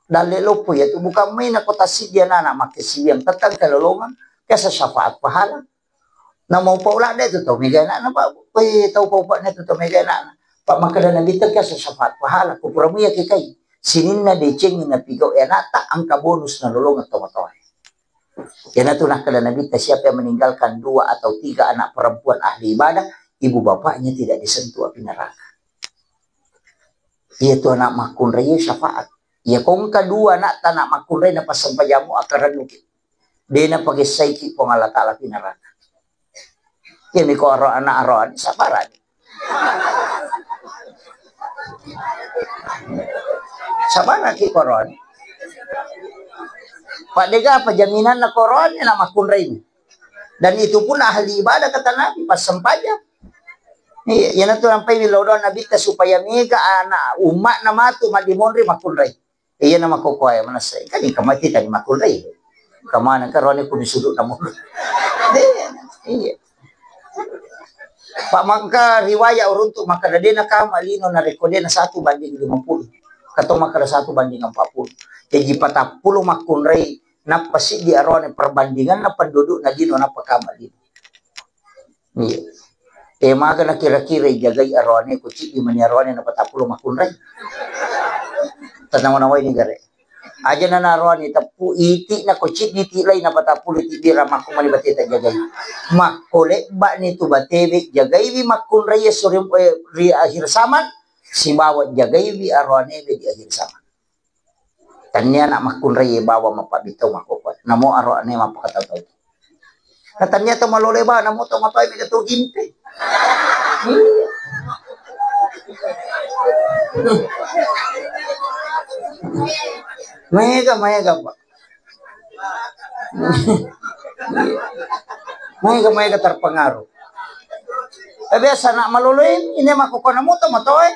Dalle loppo iyatu bukan main ko tassiddi anana makkasiwiang tettang kelolongan kesa syafaat pahala. Namo pau ladde tu tau mega ana'na, Pak. Eh, tau pau, Pak, tu tau mega ana'na. Pak, makkeda Nabitta, "Kiaso syafaat pahala, kupura muya kekai. Sininna deceng napigau ana'ta, engka bonus nalolongeng tomatoae." Iyanatu nakkeda Nabitta, "Siapa yang meninggalkan dua atau tiga anak perempuan ahli ibadah, ibu bapaknya tidak disentuh api neraka." Iya tu anak makkunrai syafaat. Iya kongka dua ana'ta anak makkunrai napassempajammu akarennuki. De napagessaiki Puang Allah Ta'ala pi neraka. Iyami ko aro-, ana' aroane, sabarani. Sabaraki ko aroane. Pak, dega apa jaminanna ko aroane na makkunrai. Dan itu pun ahli ibadah kata Nabi, pas sempajang. Iya, iyanatu nampai wilodong Nabitta supaya mega anak umma'na matu maddimonri makkunrai. Iyana makkokkoe manessai. Kan engka mati tadi makkunrai. Kemana engka rone kuni sudut namun. Iya, iya. Pak, mangka riwayat uruntu makkeda de nakama lino narekko de na satu banding lima puluh. Kato makkeda satu banding empat puluh. Jaji patappulo makkunrai nappa siddi arone perbandinganna pendudukna lino nappa kama lino. Iya. Eh, maga nakira-kira ijagai aroane ko ciddi mani aroane napatappulo makkunrai. Tanawa-nawai ni gare. Aja nana aroane teppu iti na ko ciddi ti lai napatappulo iti bira makko mani bateta jagai. Makko lebba ni tu batewe jagaiwi makkunrai sore, eh, ri akhir zaman sibawa jagaiwi aroane di akhir zaman. Tania anak makkunrai bawa mappabbitau makkokkoe. Namo aroane mappakatau-tau. Na tania to malole ba, namo to matoe mega to gimpe. Iya. Maega, maega, Pak. Maega, maega terpengaruh. Eh, biasa anak malole ini makkokkoe namo to matoe.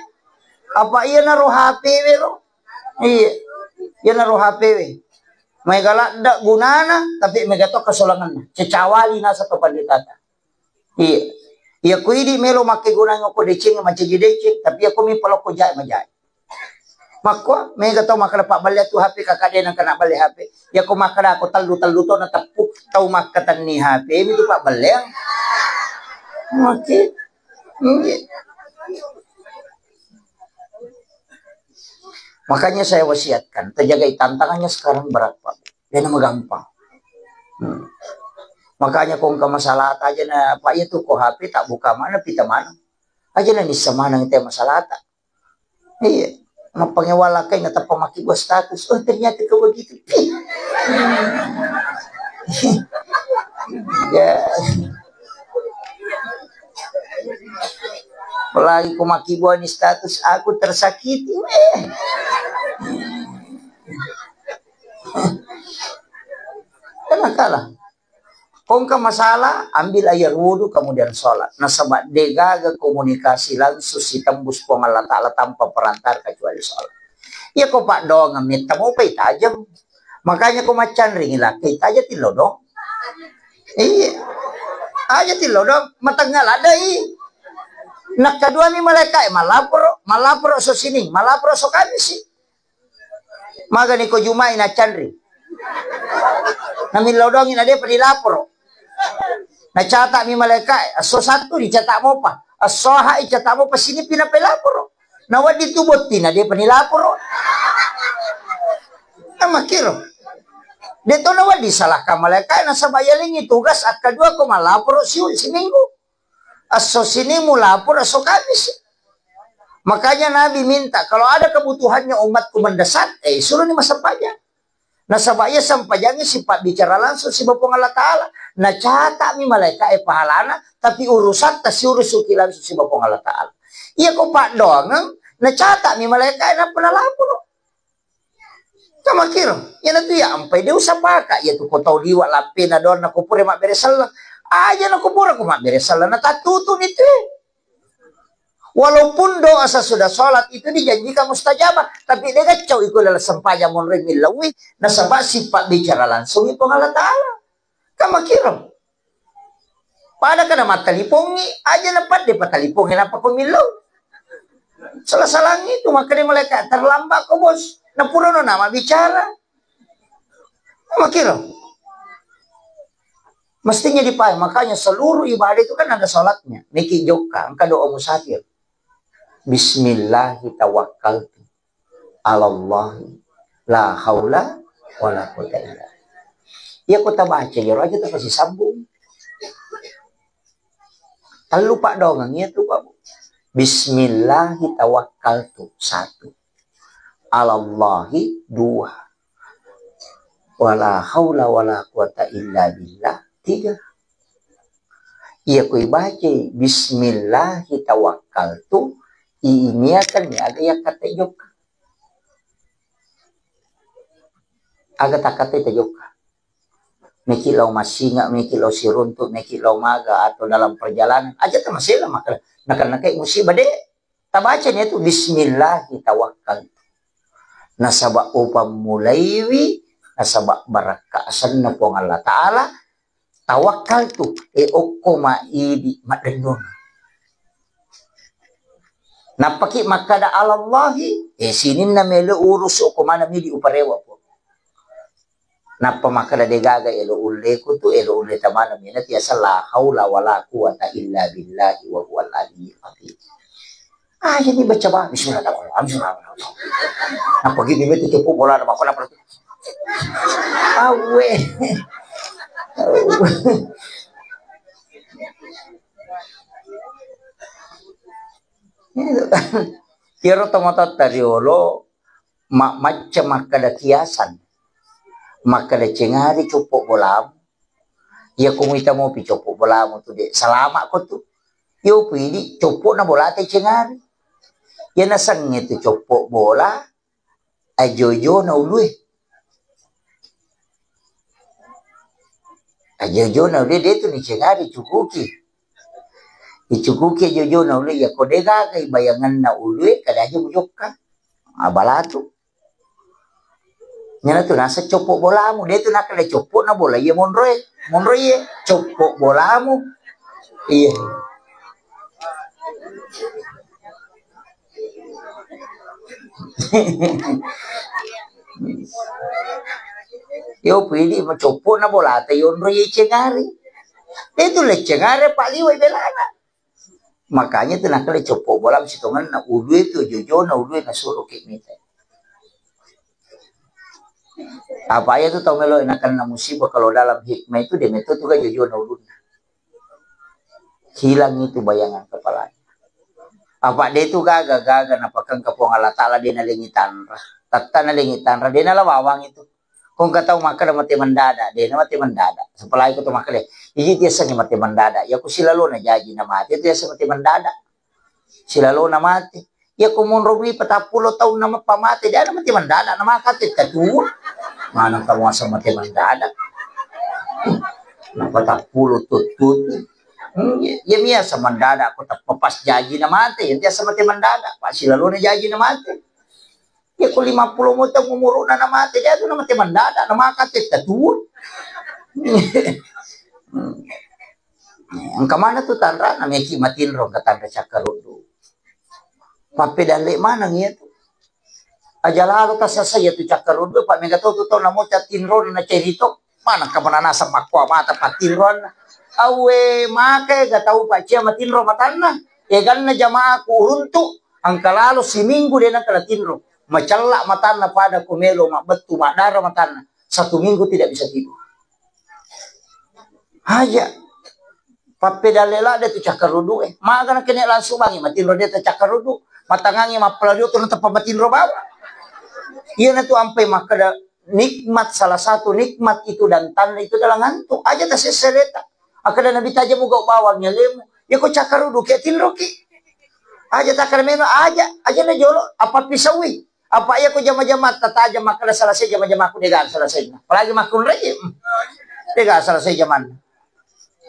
Apa iya naro H P wero? Iya. Iyanaro H P we. Maega ladde gunana, tapi mega to kesolanganna. Cecawali nasa to panditata. Iya. Iya ku idi melo makkegunang ko deceng mancaji deceng, tapi aku mi palokko jae majae. Makko mega to makkeda pabballe tu H P kakak de nang kena balle H P. Ya ko makkeda ko tellu-tellu to na teppu tau makkatenni H P mi tu pabballeang. Oke. Iya. Makanya saya wasiatkan, terjagai tantangannya sekarang berat, Pak. Dena magampang. Hmm. Makanya ko engka masalah aja na, Pak, iya tu ko H P tak buka mana, pita mana. Aja na nissa maneng te masalah tak. Iya. Mappangewala kai na tappa makkibua status. Oh, ternyata kau begitu. Pih. Ya. Apalagi ko makkibua ni status, "Aku tersakiti." Weh. Tenang kalah. Ko engka masalah, ambil air wudhu, kemudian sholat. Nasaba degaga komunikasi langsung sitembus Puang Allah Ta'ala tanpa perantara kecuali sholat. Iya ko paddoangeng metta mopai tajeng. Makanya ko maccanringi lakkai taja tillodong. Iya. Aja tillodong, matengnga ladai. Nakkaduami malaika e malaporo, malaporo so sining, malaporo so kamisi. Magani ko Juma'i naccanri. Namillodongi na depa dilaporo. Nacata'mi malaika e, esso Sattu dicata' mopa, esso Aha' icata' mopa, sinipi napelaporo. Nawedding tu bottina depa nilaporo. Amakkiro. De to nawedding salahkan malaika e, nasaba yalengngi tugas akkadua ko malaporo siu-, siminggu. Esso Senin mulaporo esso Kamis. Makanya Nabi minta, "Kalau ada kebutuhannya umatku mendesak, eh, suruhni massempajang." Nasaba iya sempajangnge sipabbicara langsung siba Puang Allah Ta'ala. Nacata'mi malaika e pahalana, tapi urusatta siurusuki langsung siba Puang Allah Ta'ala. Iya ko paddoangeng, nacata'mi malaika e nappa nalaporo. Tamakiro, iyanatu iya ampai de usapaka, iyatu ko tau liwa lappena doang nako pura mabbere selleng. Aja nako pura ko mabbere selleng, natattutu ni tu. Walaupun doa sesudah sholat itu dijanjikan mustajabah, tapi de gaccau iko dalam sempajang monroi millauwi, nasaba sifat bicara langsung i Puang Allah Ta'ala. Kan makkiro. Pada kada mattalipongi, aja na padde patalipongi, nappa ko millau. Salah-salangi itu, makkeda malaikat, "Terlambat ko, Bos." Na purono nama bicara. Makkiro. Mestinya dipahami, makanya seluruh ibadah itu kan ada sholatnya. Meki jokka, engka doa musafir. "Bismillahi tawakkaltu alallahi la haula wala quwata illa billah." Iya ko tabaca iyaro aja tapasisambung. Tellu paddoangeng iya tu, Pak. "Bismillahi tawakkaltu," satu. "Alallahi," dua. "Wala haula wala quwata illa billah," tiga. Iya ko ibacai, "Bismillahi tawakkaltu," iiniakan ni aga iya kata jokka. Aga takkatai tajokka. Meki lao massinga, meki lao siruntu, meki lao maga atau dalam perjalanan. Aja tamasela maka nakan-nakai musibah de. Tabaca ni tu, "Bismillahi tawakkaltu." Nasaba upammulaiwi, nasaba barakka asenna Puang Allah Ta'ala, tawakkaltu, e okko ma idi maddennung. Nappaki makkada, "Alallahi," e sininna melo urus okko mana midi uparewa, Puang. Nappa makkeda, "De gaga elo ulleku tu, elo ulle tamana mena tiasa la haula wala quwata illa billahi wa huwal aliyyil azim." Ah, jadi baca ba, "Bismillahirrahmanirrahim, bismillahirrahmanirrahim." Nappa gini metu cepu bola na makkona. Awe. Awe. Iyaro tomatoatta riolo ma-, macca makkeda kiasan, makkeda, "Cengari coppo bolamu." Iya ko muita mopi coppo bolamu tu, de salama ko tu. Iyo pu idi coppo na bolata cengari. Iya nasengnge tu coppo bola, ajojo na ulue. Ajojo na ulue de tu ni cengari, cukuki. Icukuki ajojo na ulue, iya ko de gaga ibayanganna ulue, kada aja mujokka. Abalatu. Nyana tu naseng coppo bolamu, de tu nakkeda coppo na bola iya monroe. Monroe iye, coppo bolamu. Iya. Iyo pidi ma coppo na bolata yonro ye cengari. De tu le cengari pa liwe belana. Makanya tu nakkeda coppo bola sitongenna ulue tu jojona ulue nasuro ke mita. Apa iya tu tau melo nakenna musibah kalau dalam hikmah itu de metto tu ga jojona ulunna. Hilang itu bayangan kepalanya. Apa de tu gaga-gaga napakengka Puang Allah Ta'ala de nalengi tanra. Tatta nalengi tanra, de nala bawang itu. Ko engka tau makkeda mate mendadak, de na mate mendadak. Apalagi ko to makkeda, "Iji tiasengngi mate mendadak." Iya ko silalona jaji na mate, tiaseng mate mendadak. Silalona mate. Iya ko monro mi patappulo taung na mappa mate, de na mate mendadak, na maka tette tu. Maneng kamu aseng mate mendadak. Na patappulo tuttu. Hmm, iya, iya mi aseng mendadak, ko tappa pas jaji na mate, iya tiaseng mate mendadak, pa silalona jaji na mate. Iya ko lima pulo mo taung umuruna na mate, de tu na mate mendadak, na maka tette tu. Engka mana tu tanra, na meki matinro engka tanra cakkaruddu. Pappedalle maneng iya tu. Aja lalo tasasa iya tu cakkaruddu, pa mega to tu tau namo catinro na cerito. Maneng ka mana naseng makkua mata patinroanna. Awe, maka ega tau pa cia matinro matanna. Eganna jamaaku uruntu, engka lalo siminggu de nengka natinro. Macella matanna pada ko melo mabbettu, maddara matanna. Satu minggu tidak bisa tidur. Aja. Pappedalle ladde tu cakkaruddu e. Maga na kene langsung bangi matinro de ta cakkaruddu. Matangangi mappalario tu na teppa matinro bawa. Iya na tu ampai makkeda nikmat, salah satu nikmat itu dan tanda itu adalah ngantuk. Aja tasessereta. Akkeda Nabi, "Taja mugau bawang nyalemu. Iya ko cakkaruddu ki tinro ki." Aja takkeda meno, aja, aja na jolo, apa pisaui. Apa iya ko jama-jama ta taja makkeda selesai jama-jamaku, de gaga selesai. Apalagi makkunrai, hmm. De gaga selesai jamanna.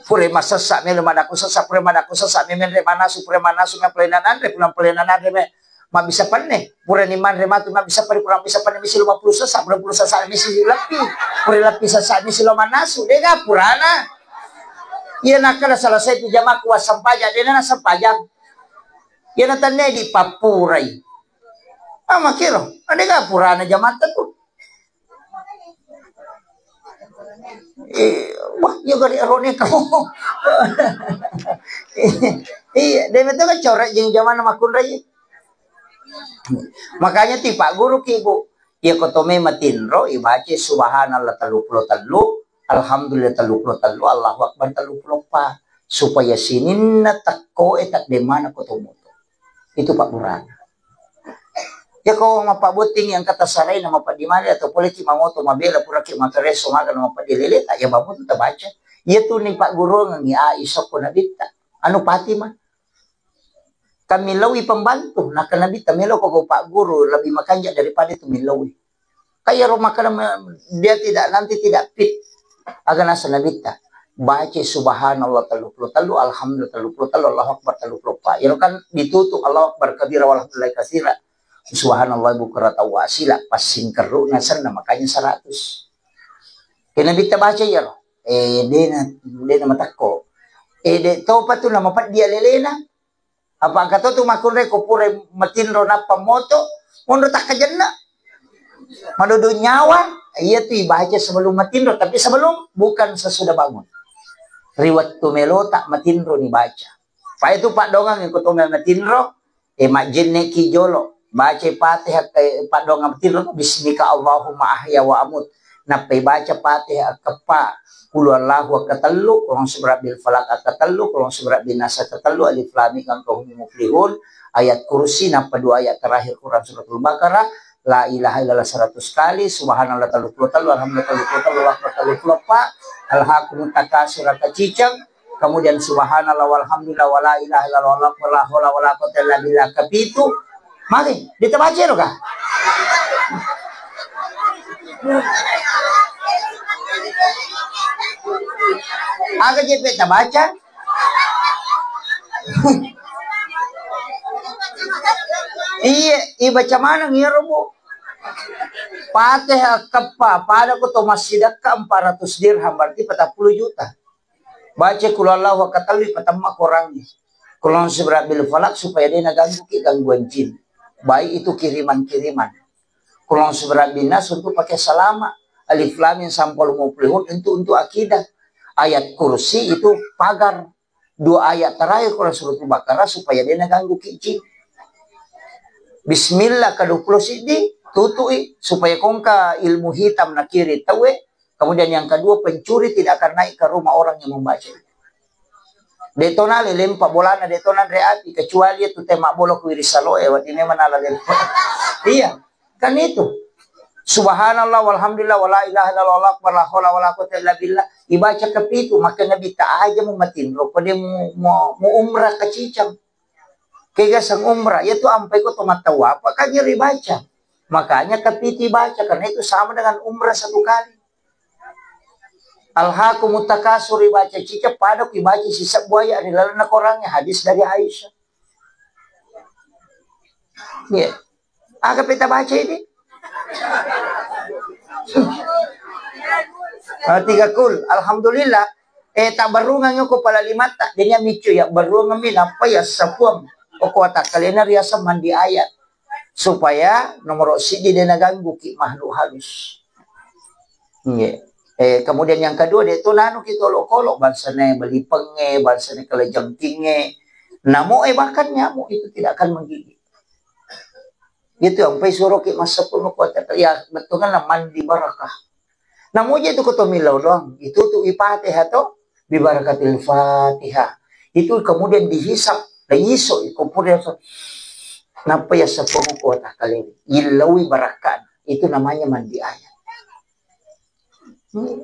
Pura massessa melo madakko sessa, pura madakko sessa me menre manasu, pura manasu me pole nananre, pulang pole nananre me mabbissa penne, purani manre matu mabbissa penne, pura mabbissa penne misi lima puluh sessa, pura puluh sessa misi leppi, pura leppi sessa misi lo manasu, dega purana. Iya nakkeda selesai pi jamakku wassampajang, dena nassampajang. Iya natanne di pappurai. Ah, makiro, dega purana jamatta tu. Eh, wah, iya gari arone kau. Iya, dena tu kan coret jeng jamanna makkunrai. Makanya ti Pak Guru ki, Bu. Iya ko to me matinro, ibaca subhanallah tellu puluh tellu, alhamdulillah tellu puluh tellu, Allahu Akbar tellu puluh empat. Supaya sininna tekko e tak demana ko to muto. Itu Pak Burana. Ya ko mappabotting yang kata sarai na mapeddi male atau pole ki mangoto mabela pura ki makareso maga na mapeddi lele tak ya bamu tu tabaca. Iya tu ni Pak Guru ngi a isokko nabitta. Anu Fatimah. Kan millau i pembantu, nakkeda Nabitta, "Melo ko gau Pak Guru lebih makanja daripada itu millau i." Kan iyaro makkeda me-, dia tidak, nanti tidak fit. Aga naseng Nabitta, baca subhanallah tellu puluh tellu, alhamdulillah tellu puluh tellu, Allahu Akbar tellu puluh empat. Iyaro kan ditutup Allahu Akbar kabira walhamdulillah katsira. Subhanallah bukratan wa asila, passingkerru nasenna makanya seratus. Ke Nabitta baca iyaro. Eh, dena, dena matakko. Eh, de topa tu nama peddi alelena. Apa engka to tu makkunrai ko pura matinro nappa moto, monro takkajenna. Madodo nyawa, iya tu ibaca sebelum matinro, tapi sebelum, bukan sesudah bangun. Ri wettu melota matinro ni baca. Pa itu paddongang ko to matinro, eh, majjenne ki jolo. Baca Fatihah ke paddongang matinro, bismika Allahumma ahya wa amut. Nappai baca Fatihah akkeppa, Qul huwallahu akkatellu, Qul a'udzu birabbil falaq akkatellu, Qul a'udzu birabbin nas akkatellu, Alif Lam Mim, Dzalika humul muflihun, ayat kursi, nappa dua ayat terakhir Quran suratul Baqarah, La ilaha illallah seratus kali, Subhanallah tellu puluh tellu, Alhamdulillah tellu puluh tellu, Allahu Akbar tellu puluh empat, Alhaakumut Takatsur, kaciceng, kemudian Subhanallah walhamdulillah wala ilaha illallah wallahu akbar, la haula wala quwwata illa billah, kapitu. Magi, ditabaca ro ka? Aga je pe tabaca? Iya, ibaca maneng iyaro, Bu. Fatihah keppa, pada ko to massidekka empat ratus dirham, berarti patappulo juta. Baca Qul huwallahu akkatellu, patemma korangnge. Qul a'udzu birabbil falaq, supaya de naganggu ki gangguan jin. Baik itu kiriman-kiriman. Qul a'udzu birabbin nas untuk pakai salama. Alif Lam Mim sampalung muflihun untuk, untuk akidah. Ayat kursi itu pagar. Dua ayat terakhir Quran suratul Baqarah supaya de naganggu ki jin. Bismillah kedua puluh siddi, tutui supaya kongka ilmu hitam nakiri taue. Kemudian yang kedua, pencuri tidak akan naik ke rumah orang yang membaca itu. De to nale lempa bolana, de to nanre api, kecuali itu tema bolok wiri saloe, wati memang nala lempa. Iya, kan itu. Subhanallah, walhamdulillah, wala ilaha illallah, wallahu akbar, la haula wala quwwata illa billah. Ibaca kepitu, maka Nabi ta aja mu matinro, ko de mu, mu, mu umrah ke Cicang. Kega sang umrah, ya tu ampai ko to matawa, apa kan nyeri baca. Makanya kepitu baca, karena itu sama dengan umrah satu kali. Alhaakumut takatsur, ibaca Cicang pada ku ibaca sisebbu ayat ri lalenna korangnge, hadis dari Aisyah. Iya. Aga peta baca ini? Ah, tiga kul. Alhamdulillah. Eh, tak berungang ko pala limatta. Denya micu ya berungang mi nappa ya sapuang. Oko atakkalena riaseng mandi ayat. Supaya nomoro siddi de naganggu ki makhluk halus. Nggih. Eh, kemudian yang kedua, de to nanu ki tolo-kolo, bangsane beli penge, bangsane kalajengkinge. Namo e bahkan nyamuk itu tidak akan menggigit. Itu yang pai suruh ki masuk ke kota, ya, betul kan mandi barakah. Namu je tu koto milau doang. Itu tu ipate atau bibarakatil Fatihah. Itu kemudian dihisap, dan iso, ikopur ya, so. Napa ya sepuluh kota kali ini? Ilawi barakat. Itu namanya mandi ayat. Hmm.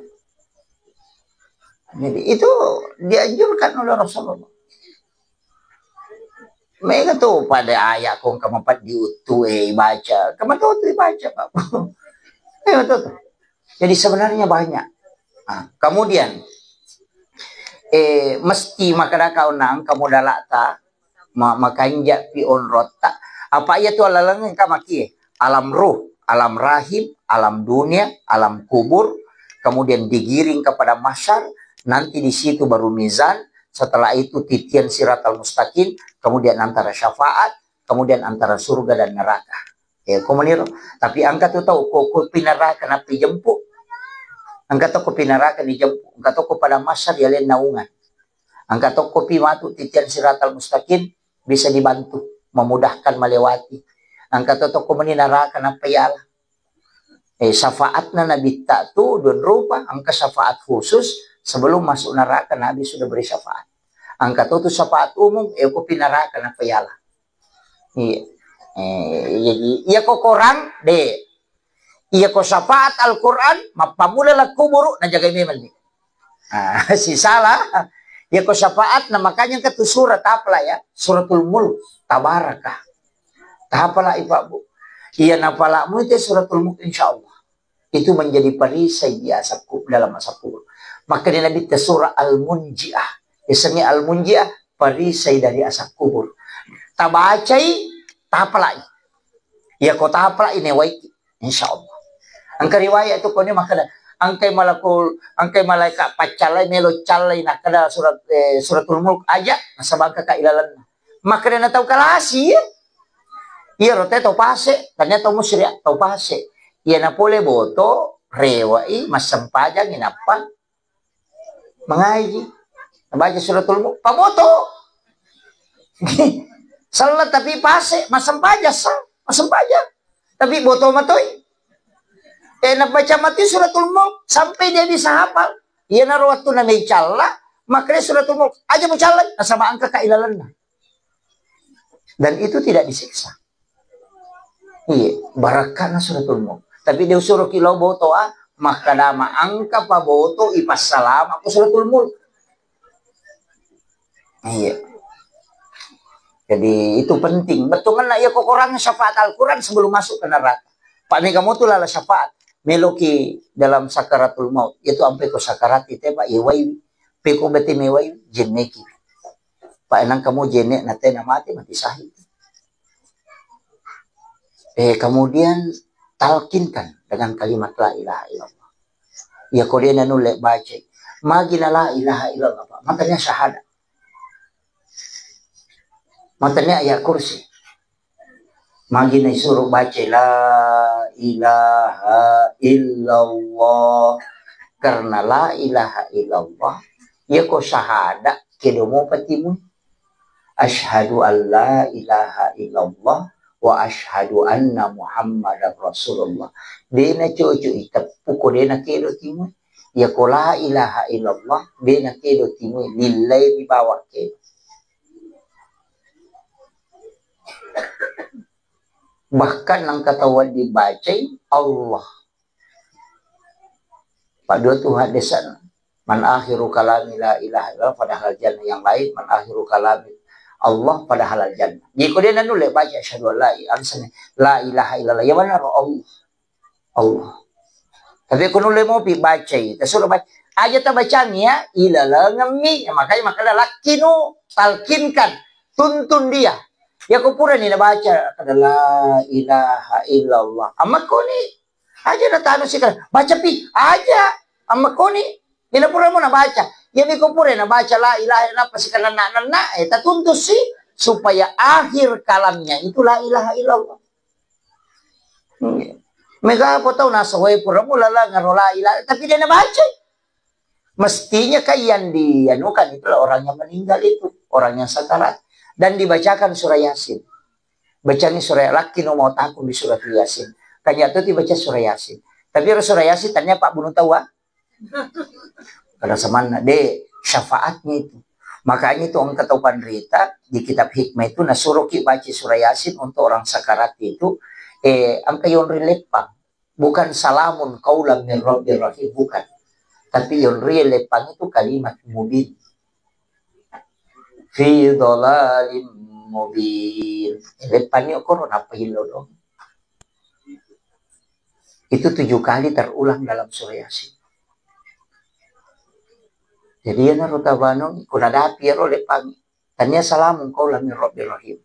Jadi itu dianjurkan oleh Rasulullah. Mega tu pada ayat kong kama pat diutu, eh, baca. Kama tu tu baca, Pak. Mega tu tu. Jadi sebenarnya banyak. Nah, kemudian, Eh, mesti makkeda kau na engka modalata, ma-, makanja pi onrotta. Apa iya tu alaleng engka makie, alam ruh, alam rahim, alam dunia, alam kubur, kemudian digiring kepada mahsyar, nanti di situ baru mizan, setelah itu titian siratal mustaqim, kemudian antara syafaat, kemudian antara surga dan neraka. Ya, ko meniro. Tapi engka tu tau ko, ko pinaraka nappi jempu. Engka to ko pinaraka ni jempu. Engka to ko pada mahsyar ya lain naungan. Engka to ko pi matu titian siratal mustaqim bisa dibantu, memudahkan melewati. Engka to, to ko meni naraka nappa yala. Eh, syafaatna nabitta tu dua rupa, engka syafaat khusus sebelum masuk neraka Nabi sudah beri syafaat. Engka to tu syafaat umum, eh, ko pinaraka nappa yala. Iya. Eh, jadi, iya ko Quran, de. Iya ko syafaat Al-Quran, mappamula la kuburu, najagai memang ni. Ah, sisala. Iya ko syafaat, nah makanya engka tu surat apa lah ya? Suratul Mulk, Tabarakah. Tahapa lah, Ibu, Bu. Iya, napalamu itu suratul Mulk, insya Allah. Itu menjadi perisai di asap ku-, dalam asap kubur. Maka di Nabi te surah Al-Munjiah. Isengnya Al-Munjiah, perisai dari asap kubur. Tabacai, tapalai. Ya ko tapalai ne waiki. Insya Allah. Engka riwayat tu kone makkeda, engkai malakul, engkai malaikat paccallai melo callai nakkeda surat, eh, suratul Mulk aja, nasaba engka ka ilalenna. Makkeda na tau kalasi, ya. Iya, rote tau pase, tania tau musyrik, tau pase. Iya, na pole boto, rewai, massempajang, inappa, mangaiji. Baca suratul Mulk, paboto. Salat tapi pase, massempajang, sa, massempajang. Tapi boto matoi. Eh, nabaca mati suratul Mulk, sampai dia bisa hafal. Iya, naro waktu na mecalla, makkeda suratul Mulk, aja mucallai, nasaba engka ka ilalenna. Dan itu tidak disiksa. Iya, barakkana suratul Mulk. Tapi dia suruh kilo boto, ah, makkadama engka pa boto ipassalama ku suratul Mulk. Iya. Jadi itu penting. Bettuanna iya ko Quran syafaat Al-Quran sebelum masuk ke neraka. Pak mega motu lala syafaat. Meloki dalam sakaratul maut. Itu ampe ko sakarati te, Pak, iya wai. Peko bete mewai, jenneki. Pak enang kamu jenek na tena mati, mati syahid. Eh, kemudian talkinkan dengan kalimat la ilaha illallah. Ya, ko dia nulle baca. Magi na la ilaha illallah, Pak. Matanya syahadat. Matanya ayat kursi. Magi na disuruh baca la ilaha illallah. Karena la ilaha illallah, ya ko syahadat, kedo mo patimui. Asyhadu an la ilaha illallah wa asyhadu anna Muhammadar Rasulullah. Dena cocok iteppu ko dena kedo timui. Ya ko la ilaha illallah, dena kedo timui, lillahi ri bawang kedo. Bahkan nang ketahuan dibacai Allah. Pak dua tuh hadesan. Man akhiru kalami la ilaha illallah padahal jannah, yang lain man akhiru kalami Allah padahal jannah. Jadi ko dia nulle baca asyhadu an la ilaha, la ilaha illallah. Ya benar Allah. Allah. Tapi ko nulle mopi bacai, ta suruh baca. Aja ta bacang ya, ilalengemmi. Ya, makanya, makanya lakkinu, talkinkan, tuntun dia. Ya ko pura ni nabaca, kada la ilaha illallah. Amma ko ni, aja na tanu sika, baca pi, aja. Amma ko ni, ina pura mo nabaca. Ya mi ko pura nabaca la ilaha illallah, pasti kana nak, eh, ta tuntun si, supaya akhir kalamnya itu la ilaha illallah. Mega apa tau nasawai pura mo lala ngaro la ilaha, tapi dia nabaca. Mestinya kan yang dianukan itulah orang yang meninggal itu, orang yang sakarat. Dan dibacakan surah Yasin. Bacangi surah, lakkino mau takut di surah Yasin. Kan ya tu dibaca surah Yasin. Tapi surah Yasin tanya Pak bunuh tahu, ah? Pada samanna, de, syafaatnya itu. Makanya itu engka tau panrita di kitab hikmah itu nasuruh ki baca surah Yasin untuk orang sakarat itu, eh, engka yonri leppang. Bukan salamun qaulan min rabbir rahim, bukan. Tapi yonri leppang itu kalimat mubin. Fi dhalalim mubin. Leppang ni okoro napa hillo dong. Itu tujuh kali terulang dalam surah Yasin. Jadi, iyanaro tabanung, ko nadapi iyaro leppangngi. Tania salamun qaulan min rabbir rahim.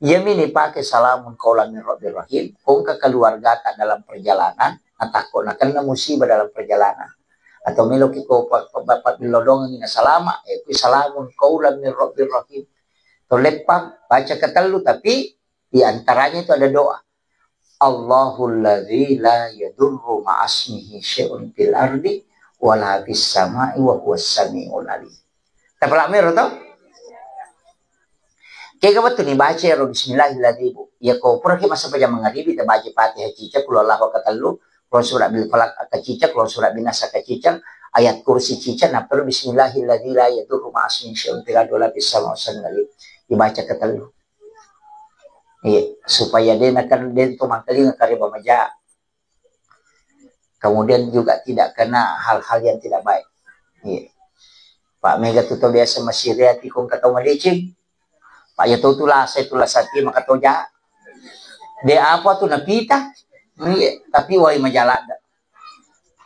Iyami nipake salamun qaulan min rabbir rahim, ko engka keluargata dalam perjalanan, natakko nakenna musibah dalam perjalanan. Atau meloki ko pa-, pa-, pa-, pabbillodongengi nasalama, eh, kui salamun qaulan min rabbir rahim. To leppang, baca ketellu, tapi di antaranya itu ada doa. Allahul ladzi la yadurru ma'asmihi syai'un fil ardi wala fis sama'i wa huwas sami'ul alim. Tapalak mero to? Kega wettu ni baca ero bismillahilladzi, Bu. Iya ko pura ki massempajang mangaribi, ta baca Fatihah cicak, qul huwallahu ketellu, qul surat bil falaq ka cicak, qul surat bin nas ka cicak, ayat kursi cicak, nappa bismillahilladzi la yadurru ma'asmihi syai'un fil ardi wala fis sama'i wa huwas sami'ul alim. Dibaca ketellu. Iya, supaya de nakan de to mangkalinga kareba maja. Kemudian juga tidak kena hal-hal yang tidak baik. Iya. Pak mega tu to biasa masiriati kong katau madeceng. Pak ya to tu lasa itu lasa ti maka to ja. De apa tu napita? Iya, tapi wai majalada.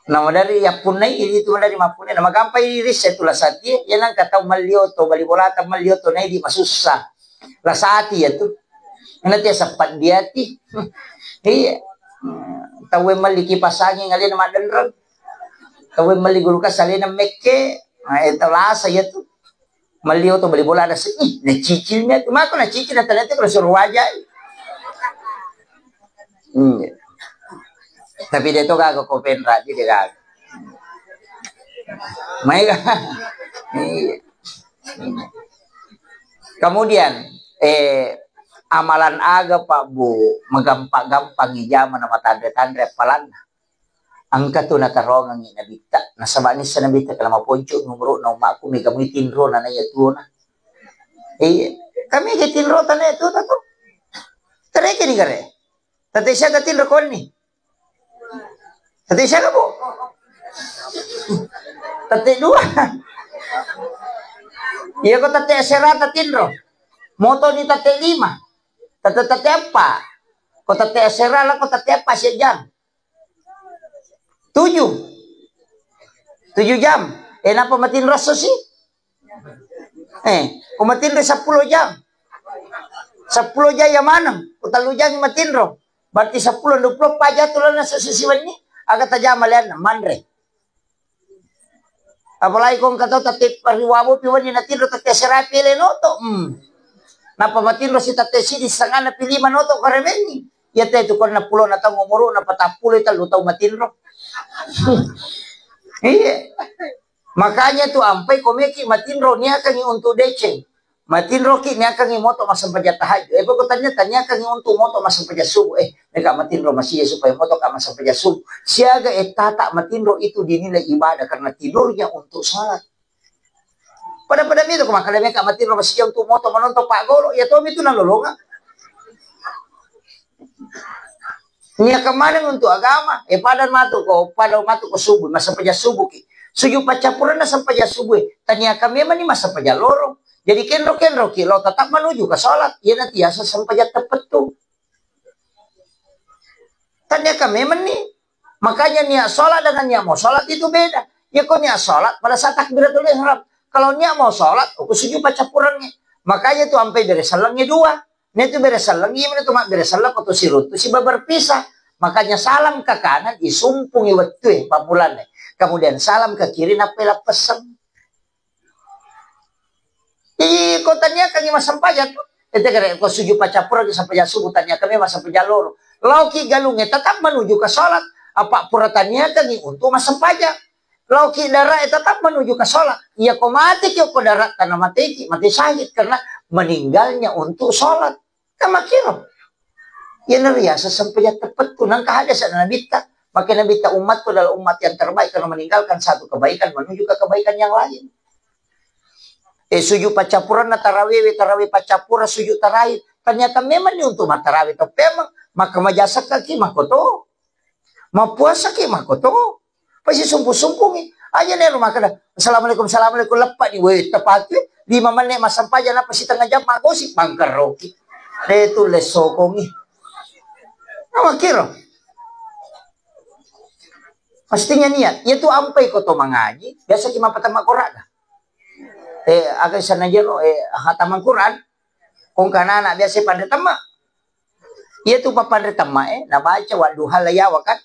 Na madari yappunnai idi tu madari mappunnai na magampai risse tu lasati, ya nang katau mallio to bali bolata mallio to nai di masussa. Lasati ya tu. Nanti ya sempat diati. Iya. Tau malli kipas angin alena maddenreng. Tau malli gulukas alena mekke. Nah, itu lasa ya tu. Mallio to bali bola ada se-, ih, nacicil mi tu. Mako nacicil na talete kalau suruh wajai. Hmm. Tapi dia tu gaga ko penra, dia gaga. Mai ga? Iya. Kemudian, eh, amalan aga, Pak, Bu, magampa-gampang ijama na matanre-tanre appalanna. Engka tu natarongengi nabitta. Nasaba nissa nabitta kala maponcu umuruna ummakku, mega mui tinrona naiya tuona. Iya. Kami ke tinro tana itu tatu. Tereke di gare. Tete siaga tinro konni. Tete siaga, Bu? Tete dua. Iya, ko tete asera tatinro. Moto ni tete lima. Tete, tete apa? Ko tete asera la ko tete apa siajang. Tujuh. Tujuh jam. Eh, napa matinro esso si? Eh, ko matinro seppulo jam. Seppulo jam ya maneng. Ko tellu jam matinro. Berarti seppulo, dua puluh empat jam tu lana sesi wenni. Aga tajama leanna, manre. Apalagi ko engka tau tette riwawo pi wenni natinro tette asera pi leno to. Hmm. Napa matinro si tette sidi sangana pi lima noto karemenni. Iya te tu konna pulona taung umuruna patappulo tellu tau matinro. Iya. Makanya tu ampai komeki matinro niakangi untuk deceng. Matinroki niakangi moto massempajang tahajud. Eh, pokok tania taniakangi untuk moto massempajang subuh. Eh, meka matinro masih supaya moto ka massempajang subuh. Siaga eh tata matinro itu dinilai ibadah karena tidurnya untuk salat. Pada-pada mi tu ko makkeda meka matinro masih untuk moto menonton Pak Golo, ya to mi tu nalolonga. Niakan maneng untuk agama, eh, pada matu ko, pada matu ko subuh, massempajang subuh ki. Sujud paccappurenna sempajang subuh, eh, taniakan memang ni massempajang loro. Jadi kenro-kenro ki, lo tetap menuju ke salat, iya nanti asa sempajang teppettu. Taniakan memang ni. Makanya niat salat dengan niat mau salat itu beda. Ya ko niat salat pada saat takbiratul ihram. Kalau niat mau salat, aku sujud paccappurengnge. Makanya tu ampai bere sellengnge dua. Nah, itu bere selleng, iya, mana tu mak bere selleng atau siruntu si berpisah. Makanya salam ke kanan, isumpungi wettue pammulanna. Kemudian salam ke kiri, nappai lappesseng. Ih, ko taniakangi massempajang tu. Ete kare ko sujud paccappurengngi sempajang subuh taniakangi massempajang loro. Laoki galungnge tetap menuju ke salat. Apa pura taniakangi untuk massempajang. Laoki darat tetap menuju ke salat. Iya ko mati ki ko darat karena mateki, mati syahid karena meninggalnya untuk salat. Kan makkiro. Iya nariasa sempajang teppettu. Nangka hadis ada nabitta. Maka nabitta umatku adalah umat yang terbaik karena meninggalkan satu kebaikan menuju ke kebaikan yang lain. Eh, sujud paccappurenna tarawewe, tarawe paccappureng sujud tarawe. Ternyata memang ni untuk mattarawe to memang. Maka majasakkaki makoto. Mappuasaki makoto. Pasi sumpu-sumpungi. Aja nero makkeda, "Assalamualaikum, assalamualaikum," leppa di we tepaki. Lima menit massempajang, nappa sitengah jam magosip, bangkerroki. Retu lessokongi. Makkiro. Pastinya niat. Iya tu ampai ko to mangaji, biasa ki mapatama korak dah. eh, aga sanajero, eh, hataman Quran, kong kanana biasa panre temma. Iya tu papanre temma, eh, nabaca wadduha la yawa kan.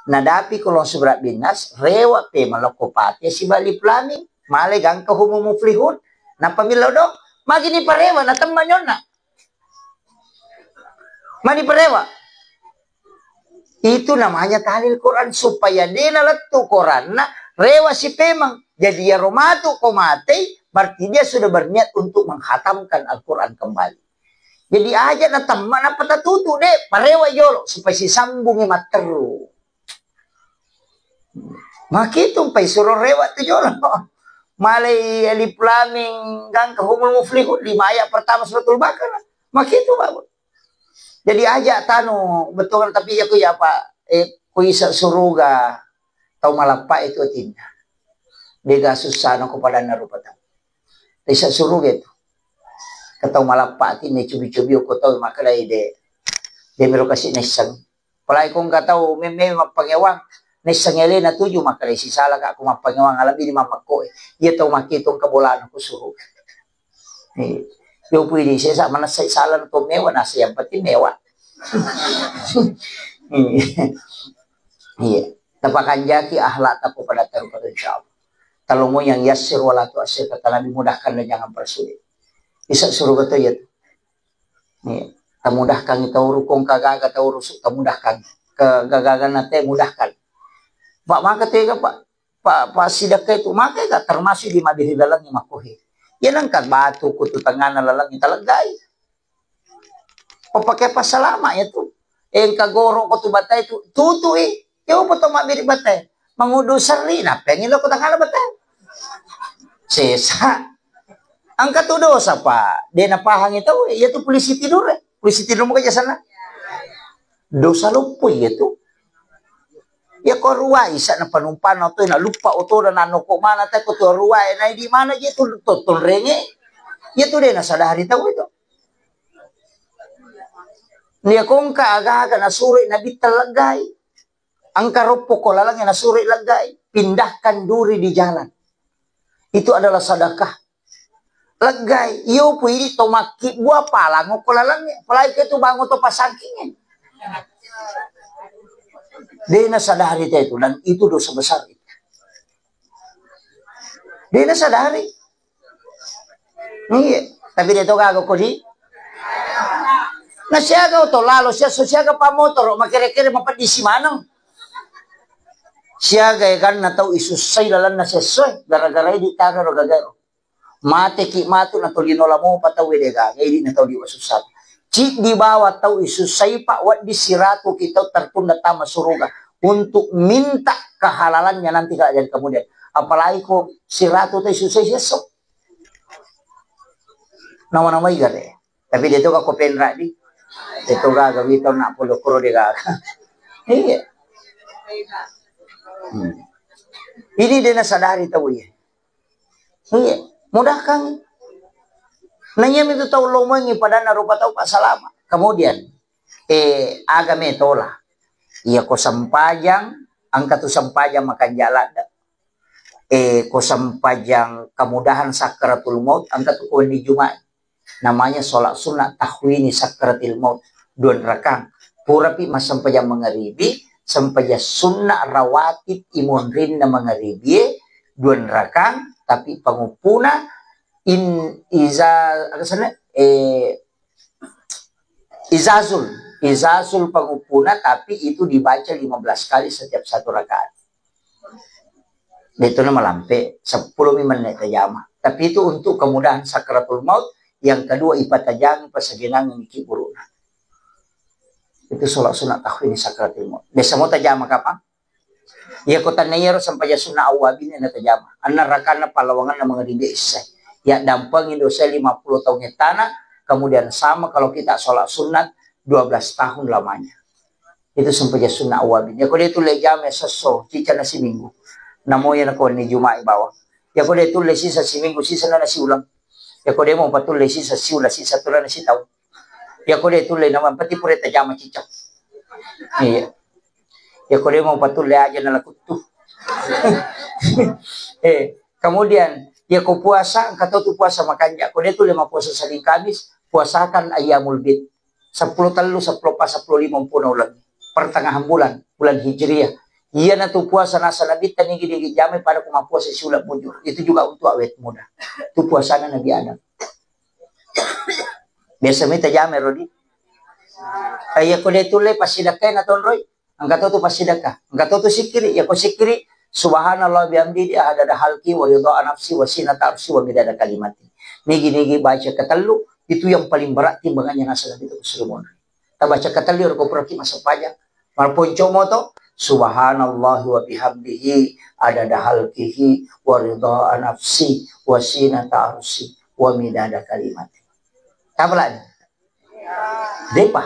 Nadapi kulong surat binnas, rewa pe malokko pate siba alif lam mim, male gangka humul muflihun. Napa millau do? Magi ni parewa na temma nyonna. Mani parewa. Itu namanya tahlil Quran, supaya dena lettu Quranna, rewa si pemeng. Jadi iyaro matu ko matei, berarti dia sudah berniat untuk menghatamkan Al-Quran kembali. Jadi aja na temma na patatutu de, parewa jolo supaya sisambungi matteru. Makitu pai suro rewa tu jolo. Malai alif lam mim gangka humul muflihun, lima ayat pertama suratul Baqarah. Makitu, Pak. Jadi aja tanu betul, tapi ya ku ya, Pak, eh, ku isa suruga tau malappa itu atinna. Dega susah no ko padanna rupa tau. Isa suruga itu. Ke tau malappa atinna cubi-cubi ko tau makalai de. De miro kasi nessang. Apalagi ko engka tau memme mappangewang, nessang elena tuju makalai sisala ka ko mappangewang, alabbi di mamakko. Iya tau makitu engka bolana ku suruga. Iya. Yo pui di sesa manessai sala to mewa nasi yang penting mewa. Iya. Iya. Tapakanjaki akhlak tapo pada taru pada insyaallah. Talomo yang yassir wala tu'assir, kata Nabi, mudahkan dan jangan persulit. Bisa suruh kata ya. Iya. Tamudahkan tau rukung kagaga tau rusuk, tamudahkan. Kegagagan nate mudahkan. Pak maka tega, Pak. Pa, pa sidakka itu, maka ega termasuk di mabiri lalengnge makkohe. Iya nengka batu kutu tengana lalengnge taleggai. Papake passalama ya tu. Engka goro ko tu batai tu, tutui. Ya upo to mabiri batai. Mangudu serri, napeng lo ko tengana batai. Sesa. Engka tu dosa, Pak. De napahangi tau, iya tu polisi tidur, eh. Polisi tidur muka jasana. Dosa loppo iya tu. Ya ko ruwai sa na panumpang oto na lupa oto na noko mana ta ko to ruwai na di mana je tu to tonrenge. Ya tu de na sadari tau itu. Nia kongka aga-aga na sure na bitta leggai. Engka roppo ko lalang na sure leggai. Pindahkan duri di jalan. Itu adalah sedekah. Leggai, iyo pu idi to makkibbua palango ko lalengnge, apalagi ke tu bango to pasangkinge. De nasadari te tu, dan itu dosa besar itu. De nasadari. Iya, tapi de to gaga ko di. Na siaga oto lalo, sia so siaga pa motoro, makere-kere mapeddisi maneng. Siaga eganna tau isussai lalenna sessoe, gara-gara idi tagaro gagaro. Mateki matu na tolino lamopa tau de gaga, idi na tau diwasussa. Ciddi bawa tau isussai, Pak, wedding siratu ki tau tertunda tama suruga untuk minta kehalalannya nanti kalau jadi kemudian. Apalagi ko siratu tau isussai sesso. Nama-nama igare. Tapi de to ko penra di. De to gaga wito na polo koro de gaga. Iya. Hmm. Ini de nasadari tau iya. Iya, mudahkan. Nanya itu tau lomengi padanna rupa tau Pak salama. Kemudian, eh, agame tola. Iya ko sempajang, engka tu sempajang makanjala da. Eh, ko sempajang kemudahan sakaratul maut, engka tu ko wenni Jumat. Namanya sholat sunnah tahwini sakaratil maut, dua rakang. Purapi massempajang mangaribi, sempajang sunnah rawatib imonrinna mangaribi, dua rakang, tapi panguppuna in iza, apa sana? Eh, izazul, izazul panguppuna, tapi itu dibaca lima belas kali setiap satu rakaat. Detuna malampe, seppulo mi menne tajama. Tapi itu untuk kemudahan sakaratul maut, yang kedua ipatajang pasagenang niki burukna. Itu sholat sunat tahwini sakaratul maut. Biasa mau tajama kapang? Iya ko tanna iyaro sempajang sunat awwabin na tajama. Anna rakanna pallawanganna mangaribi isya. Ya dampengi dosa lima puluh tahun etana, kemudian sama kalau kita sholat sunat dua belas tahun lamanya. Itu sempajang sunnah awwabin. Iya ko de tulle jama sesso, cicana siminggu. Namo iya nako ni Juma'i bawang. Iya ko de tulle sisa siminggu, sisa na siulang. Iya ko de mo patulle sisa siulang, sisa tulana sitau. Iya ko de tulle nama pati pure tajama cicak. Iya. Iya ko de mo patulle aja na lakuttu. Eh, Kemudian, ya ko puasa, engka to tu puasa makanja. Ko de tu le mappuasa Senin Kamis, puasakan ayyamul bid. Seppulo tellu, seppulo pa, seppulo lima mpuna uleng. Pertengahan bulan, bulan Hijriah. Iyana tu puasa nasa Nabitta nigi-nigi jamai pada ko mappuasa siuleng bujur. Itu juga untuk awet muda. Tu puasana Nabi Adam. Biasa mita jamai rodi. Iya ko de tu le passidakkai na tonroi. Engka to tu passidekka, engka to tu sikkiri. Iya ko sikkiri, subhanallah bihamdihi adada halki wa ridha nafsi wa sinata arsi wa midada kalimati. Nigi-nigi baca ketellu, itu yang paling berat timbangannya nasa Nabi tu Sulaiman. Tabaca ketellu ro ko puraki masempajang. Malponco moto, subhanallah wa bihamdihi adada halkihi wa ridha nafsi wa sinata arsi wa midada kalimati. Apa lagi? Depa.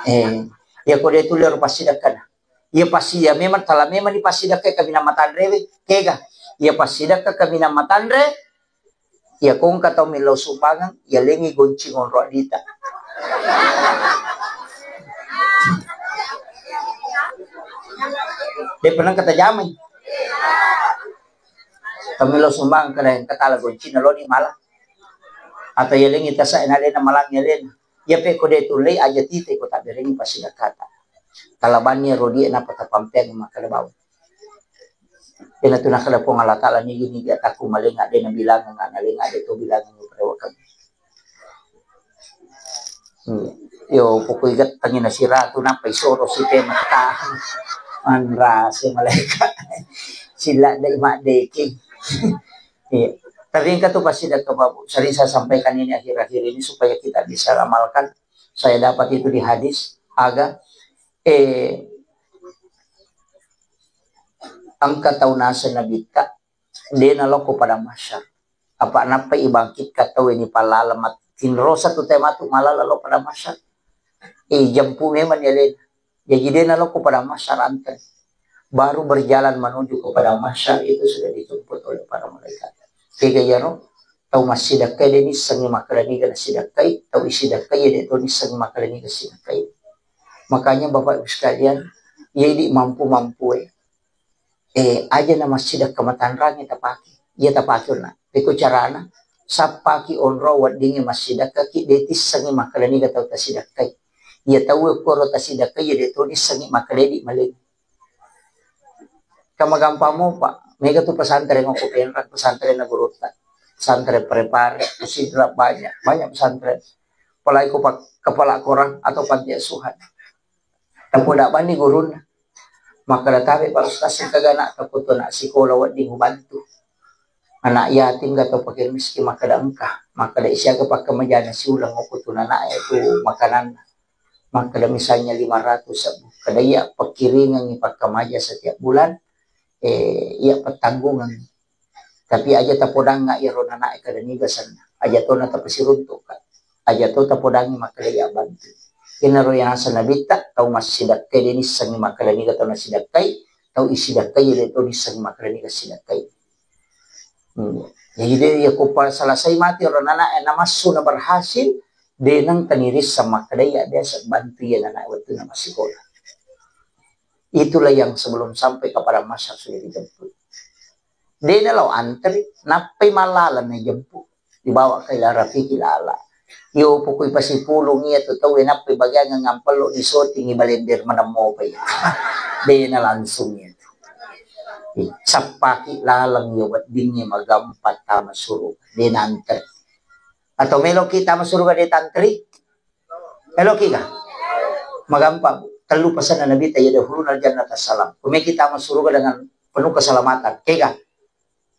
Eh, iya ko de tu le ro passidekkana. Iya pasti, iya memang tala memang ni passidekkai kaminang matanrewe, kega. Iya passidekka kaminang matanre, iya ko engka tau millau sumbangeng, iya lengi gonci ngonro adita. De pernah kata jamai. Tau millau sumbangeng kada engka tala goncina loni mala. Atau iya lengi tasa ena alena malang alena. Iya pe ko de tu le aja tite ko tabberengi passidekkata. Talabanni rodi e napa tapampeang makkeda bawang. Ena tu nakkeda Puang Allah Taala nigi-nigi atakku malenga de nabilangeng, na lenga de to bilangeng pada wakeng. Hmm. Yo pokoi gettangi nasiratu nappa isoro sipe mattahan. Manrase malaika. Sila de madeki. Iya. Tapi engka tu passidekka, Bapak Bu. Sering saya sampaikan ini akhir-akhir ini supaya kita bisa amalkan. Saya dapat itu di hadis, aga, eh, engka tau nasa Nabitta, de naloko pada mahsyar. Apa nappa ibangkitkan tau ini palala mat-, tinrosa tu te matu malala lo pada mahsyar. Eh, jampu memang ni alena. Jaji de naloko pada mahsyar antre. Baru berjalan menuju kepada mahsyar itu sudah dijemput oleh para malaikat. Kega iyaro tau massidekkai de nissengi makkeda niga nasidekkai, tau isidekkai de to nissengi makkeda niga sidekkai. Makanya Bapak Ibu sekalian, iya idi mampu-mampu e. Eh, aja na massidekka matanrangi tapake. Iya tapake onna. Peko carana, sappaki onro weddingnge massidekkaki de tissengi makkeda niga tau tasidekkai. Iya tau koro tasidekkai iya de to nissengi makkeda di maleng. Kamagampang mopa, mega tu pesantren okko Penrang, pesantren na gurutta. Pesantren Parepare, Sidra, banyak, banyak pesantren. Apalagi ko pak-, kepala korang atau panti asuhan. Tapoda bani gurunna. Makkeda tabe Pak Ustaz, engkaga anak takko tu anak sikola wedding ubantu. Anak yatim ga tau fakir miskin, makkeda engka. Makkeda isiaga pakkamajana siuleng okko tu anak e tu makananna. Makkeda misalnya lima ratus sebbu. Kada iya pekkiringengi pakkamaja setiap bulan, eh, iya pettanggungengi. Tapi aja tapodangnga iyaro nanae kada niga senna. Aja tona tapasiruntukka. Aja to tapodangngi makkeda iya bantu. Inaro yang asa nabitta, tau massidakkai de nissengi makkeda niga tau nasidakkai, tau isidakkai de to nissengi makkeda niga sidakkai. Hmm. Jadi de iya ko pa selesai mati ro nanae namassu na berhasil, de nang tanirisseng makkeda iya biasa bantu iya nanae wettu na massikola. Itulah yang sebelum sampai kepada masa sudah dijemput. De nalao antri, nappai mallaleng najemput. Dibawa ke ila Rafiqil A'la. Iyo pokoi pasipulung iya tu tau e nappai bagiangang ampello disotingi balender maneng mopa iya. De na langsung iya tu. Sappaki laleng iya weddingnge magampa tama suruga. De na antri. Atau meloki tama suruga de tantri? Meloki ga? Magampang. Tellu pasanna Nabitta, yadkhulunal jannata salam. Kumeki tama suruga dengan penuh keselamatan. Kega?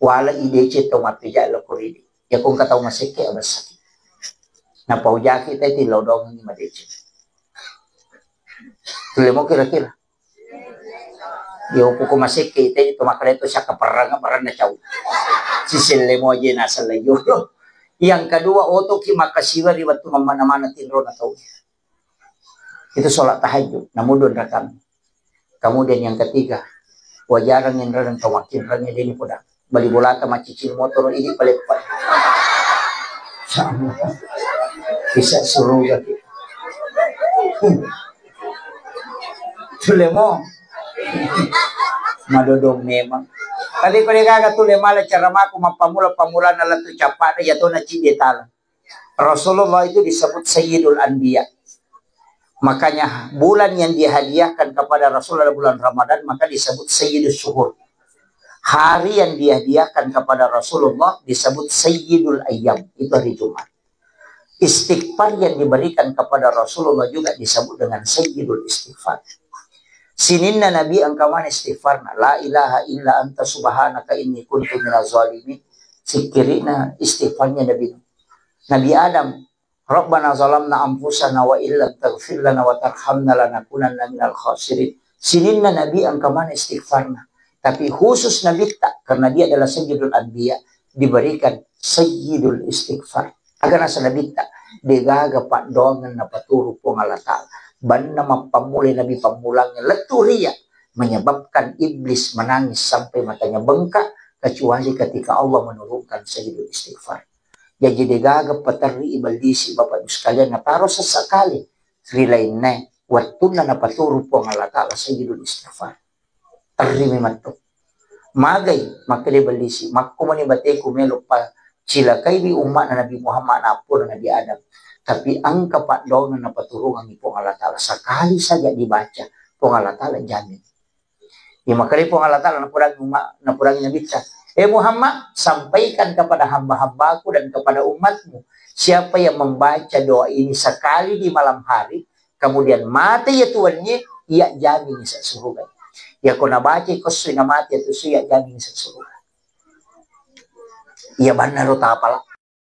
Wala ideceng tau mappeja lokko ridi. Yako engka tau masekke abessaki. Napaujaki te tillau dongengi madeceng. Tulle mo kira-kira. Yo poko masekke te to makkeda to siakka perrang, perrang na cau. Siselle mo aje naselle yo. Yang kedua, otoki makkasiwa ri wettu mammana-mana tinrona tau. Itu sholat tahajud, namun dua rakaat. Kemudian yang ketiga, wajarang inrareng tau makkinreng deni poda. Bali bolata maccicil motoro idi paleppa. Insya Allah. Bisa suruga. Tulemo. Madodong memang. Tapi ko degaga tu le mala ceramaku mappammula-pammulana lettu cappa'na, iya tona ciddi tala. Rasulullah itu disebut Sayyidul Anbiya. Makanya bulan yang dihadiahkan kepada Rasulullah bulan Ramadan maka disebut Sayyidus Syuhur. Hari yang dihadiahkan kepada Rasulullah disebut Sayyidul Ayyam, itu hari Jumat. Istighfar yang diberikan kepada Rasulullah juga disebut dengan Sayyidul Istighfar. Sininna Nabi engka maneng istighfarna, "La ilaha illa anta subhanaka inni kuntu minaz zalimin." Sikkiri'na istighfarnya Nabi Nuh. Nabi Adam, "Rabbana zalamna anfusana wa illam taghfir lana wa tarhamna lanakunanna minal khasirin." Sininna Nabi engka maneng istighfarna. Tapi khusus Nabitta, karena dia adalah Sayyidul Anbiya, diberikan Sayyidul Istighfar. Aga naseng Nabitta, degaga paddoangeng napaturu Puang Allah Ta'ala. Banna mappammulai Nabi pammulang lettu ria, menyebabkan iblis menangis sampai matanya bengkak, kecuali ketika Allah menurunkan Sayyidul Istighfar. Jaji degaga paterri ibellisi, Bapak Ibu sekalian, nataro sesekali ri lainna wettunna napaturu Puang Allah Ta'ala Sayyidul Istighfar. Terri memang tu. Magai, makkeda ibellisi, makko mani bateku melo pa cilakaiwi umma'na Nabi Muhammad, nappona Nabi Adam. Tapi engka paddoangeng napaturungangi Puang Allah Ta'ala. Sekali saja dibaca, Puang Allah Ta'ala jamin. Ya, makanya Puang Allah Ta'ala napudangi umat, napudangi Nabitta, "Eh Muhammad, sampaikan kepada hamba-hambaku dan kepada umatmu, siapa yang membaca doa ini sekali di malam hari, kemudian mati ya tuannya, ia jamin ise suruga. Ya ko nabaca ko sui na mati ya tu sui, ia jamin ise suruga." Iya banna ro tapala.